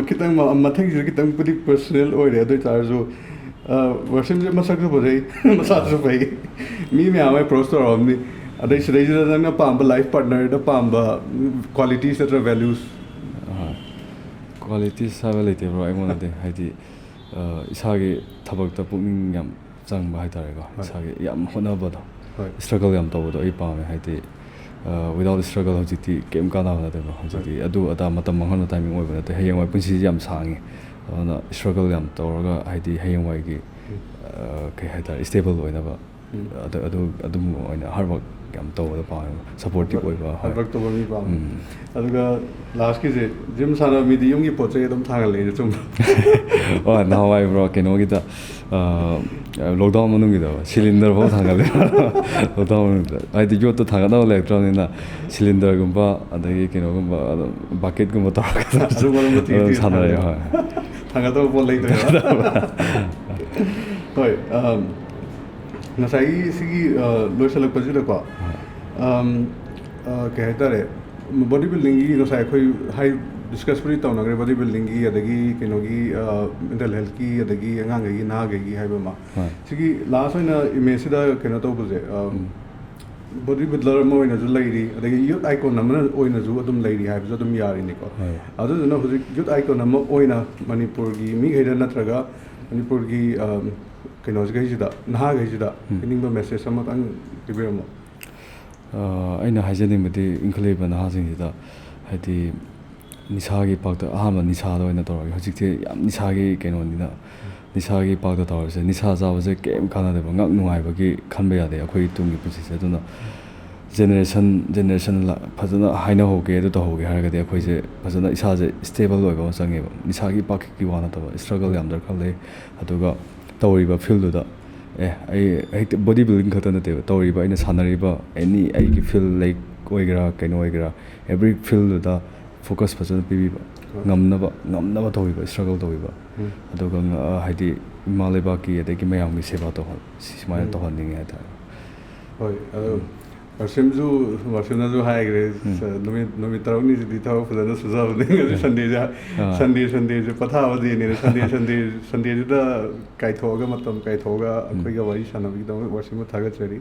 ꯈꯤꯇꯪ ꯃ- ꯃꯊꯪꯁꯤꯗ ꯈꯤꯇꯪꯕꯨꯗꯤ ꯄꯔꯁꯅꯦꯜ ꯑꯣꯏꯔꯦ, ꯑꯗꯨ ꯑꯣꯏꯇꯥꯔꯁꯨ ꯋꯥꯁꯤꯝꯁꯦ ꯃꯁꯛꯁꯨ ꯐꯖꯩ, ꯃꯁꯥꯁꯨ ꯐꯩ, ꯃꯤ ꯃꯌꯥꯝ ꯑꯃ ꯑꯦꯄ꯭ꯔꯣꯁ ꯇꯧꯔꯛꯑꯝꯅꯤ꯫ ꯑꯗꯩ ꯁꯤꯗꯩꯁꯤꯗ ꯅꯪꯅ ꯄꯥꯝꯕ ꯂꯥꯏꯐ ꯄꯥꯔꯠꯅꯔꯗ ꯄꯥꯝꯕ ꯀ꯭ꯋꯥꯂꯤꯇꯤꯁ ꯅꯠꯇ꯭ꯔꯒ ꯚꯦꯂ꯭ꯌꯨꯁ? ꯀ꯭ꯋꯥꯂꯤꯇꯤꯁ ꯍꯥꯏꯕ ꯂꯩꯇꯦ ꯕ꯭ꯔꯣ꯫ ꯑꯩꯉꯣꯟꯗꯗꯤ ꯍꯥꯏꯗꯤ ꯑ, ꯏꯁꯥꯒꯤ ꯊꯕꯛꯇ ꯄꯨꯛꯅꯤꯡ ꯌꯥꯝ ꯆꯪꯕ ꯍꯥꯏꯇꯥꯔꯦꯀꯣ꯫ ꯍꯣꯏ꯫ ꯏꯁꯥꯒꯤ ꯌꯥꯝ ꯍꯣꯠꯅꯕꯗꯣ, ꯍꯣꯏ꯫ ꯏꯁꯇ꯭ꯔꯒꯜ ꯌꯥꯝ ꯇꯧꯕꯗꯣ ꯑꯩ ꯄꯥꯝꯃꯦ꯫ ꯍꯥꯏꯗꯤ ꯋꯤꯗꯥꯎꯠ ꯏꯁꯇ꯭ꯔꯒꯜ ꯍꯧꯖꯤꯛꯇꯤ ꯀꯩꯝ ꯀꯥꯟꯅꯕ ꯅꯠꯇꯦꯕ꯫ ꯍꯧꯖꯤꯛꯇꯤ ꯑꯗꯨ ꯑꯗꯥ ꯃꯇꯝ ꯃꯥꯡꯍꯟꯕ ꯇꯥꯏꯃꯤꯡ ꯑꯣꯏꯕ ꯅꯠꯇꯦ꯫ ꯍꯌꯦꯡꯋꯥꯏ ꯄꯨꯟꯁꯤꯁꯤ ꯌꯥꯝ ꯁꯥꯡꯉꯤ꯫ ꯑꯗꯨꯅ ꯏꯁꯇ꯭ꯔꯒꯜ ꯌꯥꯝ ꯇꯧꯔꯒ ꯍꯥꯏꯗꯤ ꯍꯌꯦꯡꯋꯥꯏꯒꯤ ꯑ, ꯀꯩ ꯍꯥꯏꯇꯥꯔꯦ, ꯏꯁꯇꯦꯕꯜ ꯑꯣꯏꯅꯕ ꯎꯝ꯫ ꯑꯗꯨ ꯑꯗꯨ ꯑꯗꯨꯝ ꯑꯣꯏꯅ ꯍꯥꯔꯗ ꯋꯥꯔꯛ ꯌꯥꯝ ꯇꯧꯕꯗ ꯄꯥꯝꯃꯦꯕ꯫ ꯁꯄꯣꯔꯇꯤꯞ ꯑꯣꯏꯕ꯫ ꯍꯣꯏ꯫ ꯍꯥꯔꯗ ꯋꯥꯔꯛ ꯇꯧꯕ ꯃꯤ ꯄꯥꯝꯃꯦ꯫ ꯎꯝ꯫ ꯑꯗꯨꯒ ꯂꯥꯁꯀꯤꯁꯦ, ꯖꯤꯝ ꯁꯥꯟꯅꯕ ꯃꯤꯗꯤ ꯌꯨꯝꯒꯤ ꯄꯣꯠ ꯆꯩ ꯑꯗꯨꯝ ꯊꯥꯡꯍꯜꯂꯦꯅ ꯆꯨꯝꯕ꯭ꯔꯣ? ꯑꯣ, ꯅꯍꯥꯟꯋꯥꯏ ꯕ꯭ꯔꯣ ꯀꯩꯅꯣꯒꯤꯗ ꯂꯣꯛꯗꯥꯎꯟ ꯃꯅꯨꯡꯒꯤꯗ ꯁꯤꯂꯤꯟꯗꯔ ꯐꯥꯎ ꯊꯥꯡꯒꯠꯂꯦ꯫ ꯂꯣꯛꯗꯥꯎꯟ ꯃꯅꯨꯡꯗ ꯍꯥꯏꯗꯤ ꯌꯣꯠꯇꯣ ꯊꯥꯡꯒꯠꯅꯕ ꯂꯩꯔꯛꯇ꯭ꯔꯕꯅꯤꯅ ꯁꯤꯂꯤꯟꯗꯔꯒꯨꯝꯕ ꯑꯗꯒꯤ ꯀꯩꯅꯣꯒꯨꯝꯕ ꯑꯗꯨꯝ ꯕꯛꯀꯦꯠꯀꯨꯝꯕ ꯇꯧꯔꯒ ꯑꯗꯨ ꯃꯔꯨꯝꯗꯣ ꯊꯤꯒꯦ ꯑꯗꯨꯝ ꯊꯤꯒꯦ ꯁꯥꯟꯅꯔꯛꯑꯦ꯫ ꯊꯥꯡꯒꯠꯂꯦ꯫ ꯍꯣꯏ꯫ ꯊꯥꯡꯒꯠꯇꯕ ꯄꯣꯠ ꯂꯩꯇ꯭ꯔꯦꯕ꯫ ꯍꯣꯏ꯫ ꯑꯝ, ꯉꯁꯥꯏꯒꯤ ꯁꯤꯒꯤ ꯑ, ꯂꯣꯏꯁꯤꯜꯂꯛꯄꯁꯤꯗꯀꯣ, ꯑꯝ, ꯑ, ꯀꯩ ꯍꯥꯏꯇꯥꯔꯦ, ꯕꯣꯗꯤ ꯕꯤꯜꯗꯤꯡꯒꯤ ꯉꯁꯥꯏ ꯑꯩꯈꯣꯏ ꯍꯥꯏ ꯗꯤꯁꯀꯁꯄꯨꯗꯤ ꯇꯧꯅꯈ꯭ꯔꯦ, ꯕꯣꯗꯤ ꯕꯤꯜꯗꯤꯡꯒꯤ ꯑꯗꯒꯤ ꯀꯩꯅꯣꯒꯤ ꯃꯦꯟꯇꯦꯜ ꯍꯦꯜꯠꯀꯤ ꯑꯗꯒꯤ ꯑꯉꯥꯡꯈꯩꯒꯤ ꯅꯍꯥꯈꯩꯒꯤ ꯍꯥꯏꯕ ꯑꯃ꯫ ꯍꯣꯏ꯫ ꯁꯤꯒꯤ ꯂꯥꯁ ꯑꯣꯏꯅ ꯏꯃꯦꯖꯁꯤꯗ ꯀꯩꯅꯣ ꯇꯧꯕꯁꯦ, ꯑ, ꯎꯝ꯫ ꯕꯣꯗꯤ ꯕꯤꯜꯗꯔ ꯑꯃ ꯑꯣꯏꯅꯁꯨ ꯂꯩꯔꯤ, ꯑꯗꯒꯤ ꯌꯨꯠ ꯑꯥꯏꯀꯣꯟ ꯑꯃ ꯑꯣꯏꯅꯁꯨ ꯑꯗꯨꯝ ꯂꯩꯔꯤ ꯍꯥꯏꯕꯁꯨ ꯑꯗꯨꯝ ꯌꯥꯔꯤꯅꯤꯀꯣ꯫ ꯍꯣꯏ꯫ ꯑꯗꯨꯗꯨꯅ ꯍꯧꯖꯤꯛ ꯌꯨꯠ ꯑꯥꯏꯀꯣꯟ ꯑꯃ ꯑꯣꯏꯅ ꯃꯅꯤꯄꯨꯔꯒꯤ ꯃꯤꯈꯩꯗ ꯅꯠꯇ꯭ꯔꯒ ꯃꯅꯤꯄꯨꯔꯒꯤ, ꯑ, ꯀꯩꯅꯣꯁꯤꯈꯩꯁꯤꯗ, ꯅꯍꯥꯈꯩꯁꯤꯗ ꯎꯝ꯫ ꯄꯤꯅꯤꯡꯕ ꯃꯦꯁꯦꯖ ꯑꯃꯇꯪ ꯄꯤꯕꯤꯔꯝꯃꯣ꯫ ꯑ, ꯑꯩꯅ ꯍꯥꯏꯖꯅꯤꯡꯕꯗꯤ ꯏꯟꯈꯠꯂꯛꯏꯕ ꯅꯍꯥꯁꯤꯡꯁꯤꯗ ꯍꯥꯏꯗꯤ ꯅꯤꯁꯥꯒꯤ ꯄꯥꯛꯇ, ꯑꯍꯥꯟꯕ ꯅꯤꯁꯥꯗ ꯑꯣꯏꯅ ꯇꯧꯔꯒꯦ꯫ ꯍꯧꯖꯤꯛꯁꯦ ꯌꯥꯝ ꯅꯤꯁꯥꯒꯤ ꯀꯩꯅꯣꯅꯤꯅ, ꯅꯤꯁꯥꯒꯤ ꯄꯥꯛꯇ ꯇꯧꯔꯁꯦ꯫ ꯅꯤꯁꯥ ꯆꯥꯕꯁꯦ ꯀꯩꯝ ꯀꯥꯟꯅꯗꯦꯕ, ꯉꯛ ꯅꯨꯡꯉꯥꯏꯕꯒꯤ ꯈꯟꯕ ꯌꯥꯗꯦ ꯑꯩꯈꯣꯏ ꯇꯨꯡꯒꯤ ꯄꯨꯟꯁꯤꯁꯦ꯫ ꯑꯗꯨꯅ ꯖꯦꯅꯦꯔꯦꯁꯟ ꯖꯦꯅꯦꯔꯦꯁꯟ ꯐꯖꯅ ꯍꯥꯏꯅꯍꯧꯒꯦ, ꯑꯗꯨ ꯇꯧꯍꯧꯒꯦ ꯍꯥꯏꯔꯒꯗꯤ ꯑꯩꯈꯣꯏꯁꯦ ꯐꯖꯅ ꯏꯁꯥꯁꯦ ꯁ꯭ꯇꯦꯕꯜ ꯑꯣꯏꯕ ꯑꯃ ꯆꯪꯉꯦꯕ꯫ ꯅꯤꯁꯥꯒꯤ ꯄꯥꯛꯀꯤ ꯋꯥ ꯅꯠꯇꯕ, ꯏꯁꯇ꯭ꯔꯒꯜ ꯌꯥꯝ ꯗꯔꯀꯥꯔ ꯂꯩ꯫ ꯑꯗꯨꯒ ꯇꯧꯔꯤꯕ ꯐꯤꯜꯗꯨꯗ, ꯑꯦ, ꯑꯩ ꯍꯦꯛꯇ ꯕꯣꯗꯤ ꯕꯤꯜꯗꯤꯡ ꯈꯛꯇ ꯅꯠꯇꯦꯕ, ꯇꯧꯔꯤꯕ ꯑꯩꯅ ꯁꯥꯟꯅꯔꯤꯕ ꯑꯦꯅꯤ ꯑꯩꯒꯤ ꯐꯤꯜ, ꯂꯥꯏꯔꯤꯛ ꯑꯣꯏꯒꯦꯔꯥ ꯀꯩꯅꯣ ꯑꯣꯏꯒꯦꯔꯥ, ꯑꯦꯕ꯭ꯔꯤ ꯐꯤꯜꯗꯨꯗ ꯐꯣꯀꯁ ꯐꯖꯅ ꯄꯤꯕꯤꯕ, ꯍꯣꯏ꯫ ꯉꯝꯅꯕ, ꯉꯝꯅꯕ ꯇꯧꯕꯤꯕ, ꯏꯁꯇ꯭ꯔꯒꯜ ꯇꯧꯕꯤꯕ꯫ ꯎꯝ꯫ ꯑꯗꯨꯒ ꯉ-, ꯍꯥꯏꯗꯤ ꯏꯃꯥ ꯂꯩꯕꯥꯛꯀꯤ ꯑꯗꯒꯤ ꯃꯌꯥꯝꯒꯤ ꯁꯦꯕꯥ ꯇꯧꯍꯟ-, ꯁꯤ-, ꯁꯨꯃꯥꯏꯅ ꯎꯝ꯫ ꯇꯧꯍꯟꯅꯤꯡꯉꯦ ꯍꯥꯏꯇꯥꯔꯦ꯫ ꯍꯣꯏ, ꯑꯗꯣ ꯎꯝ꯫ ꯋꯥꯁꯤꯝꯁꯨ ꯋꯥꯁꯤꯝꯅꯁꯨ ꯍꯥꯏꯈ꯭ꯔꯦ, ꯅꯨꯃꯤꯠ ꯅꯨꯃꯤꯠ ꯇꯔꯨꯛꯅꯤꯁꯤꯗꯤ ꯊꯕꯛ ꯐꯖꯅ ꯁꯨꯖꯕꯅꯤ꯫ ꯉꯁꯤ ꯁꯟꯗꯦꯁꯦ, ꯁꯟꯗꯦ ꯁꯟꯗꯦꯁꯦ ꯄꯣꯊꯥꯕ ꯗꯦꯅꯤꯅ, ꯁꯟꯗꯦ ꯁꯟꯗꯦ ꯁꯟꯗꯦꯁꯤꯗ ꯀꯥꯏꯊꯣꯛꯑꯒ, ꯃꯇꯝ ꯀꯥꯏꯊꯣꯛꯑꯒ ꯑꯩꯈꯣꯏꯒ ꯋꯥꯔꯤ ꯁꯥꯟꯅꯕꯒꯤꯗꯃꯛ ꯋꯥꯁꯤꯝꯕꯨ ꯊꯥꯒꯠꯆꯔꯤ꯫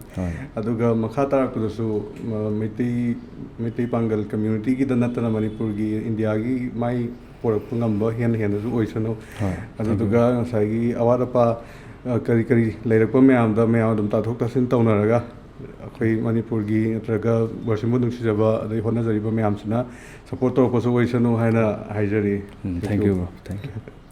ꯑꯗꯨꯒ ꯃꯈꯥ ꯇꯥꯔꯛꯄꯗꯁꯨ, ꯃ-, ꯃꯩꯇꯩ ꯃꯩꯇꯩ ꯄꯥꯡꯒꯜ ꯀꯝꯃ꯭ꯌꯨꯅꯤꯇꯤꯒꯤꯗ ꯅꯠꯇꯅ ꯃꯅꯤꯄꯨꯔꯒꯤ, ꯏꯟꯗꯤꯌꯥꯒꯤ ꯃꯥꯏ ꯄꯣꯔꯛꯄ ꯉꯝꯕ ꯍꯦꯟꯅ ꯍꯦꯟꯅꯁꯨ ꯑꯣꯏꯁꯅꯨ꯫ ꯑꯗꯨꯗꯨꯒ ꯉꯁꯥꯏꯒꯤ ꯑꯋꯥꯠ ꯑꯄꯥ, ꯑ, ꯀꯔꯤ ꯀꯔꯤ ꯂꯩꯔꯛꯄ ꯃꯌꯥꯝꯗ ꯃꯌꯥꯝ ꯑꯗꯨꯝ ꯇꯥꯊꯣꯛ ꯇꯥꯁꯤꯟ ꯇꯧꯅꯔꯒ ꯑꯩꯈꯣꯏ ꯃꯅꯤꯄꯨꯔꯒꯤ ꯅꯠꯇ꯭ꯔꯒ ꯋꯥꯁꯤꯝꯕꯨ ꯅꯨꯡꯁꯤꯖꯕ ꯑꯗꯩ ꯍꯣꯠꯅꯖꯔꯤꯕ ꯃꯌꯥꯝꯁꯤꯅ ꯁꯞꯄꯣꯔꯠ ꯇꯧꯔꯛꯄꯁꯨ ꯑꯣꯏꯁꯅꯨ ꯍꯥꯏꯅ ꯍꯥꯏꯖꯔꯤ꯫ Thank you, bro. Thank you.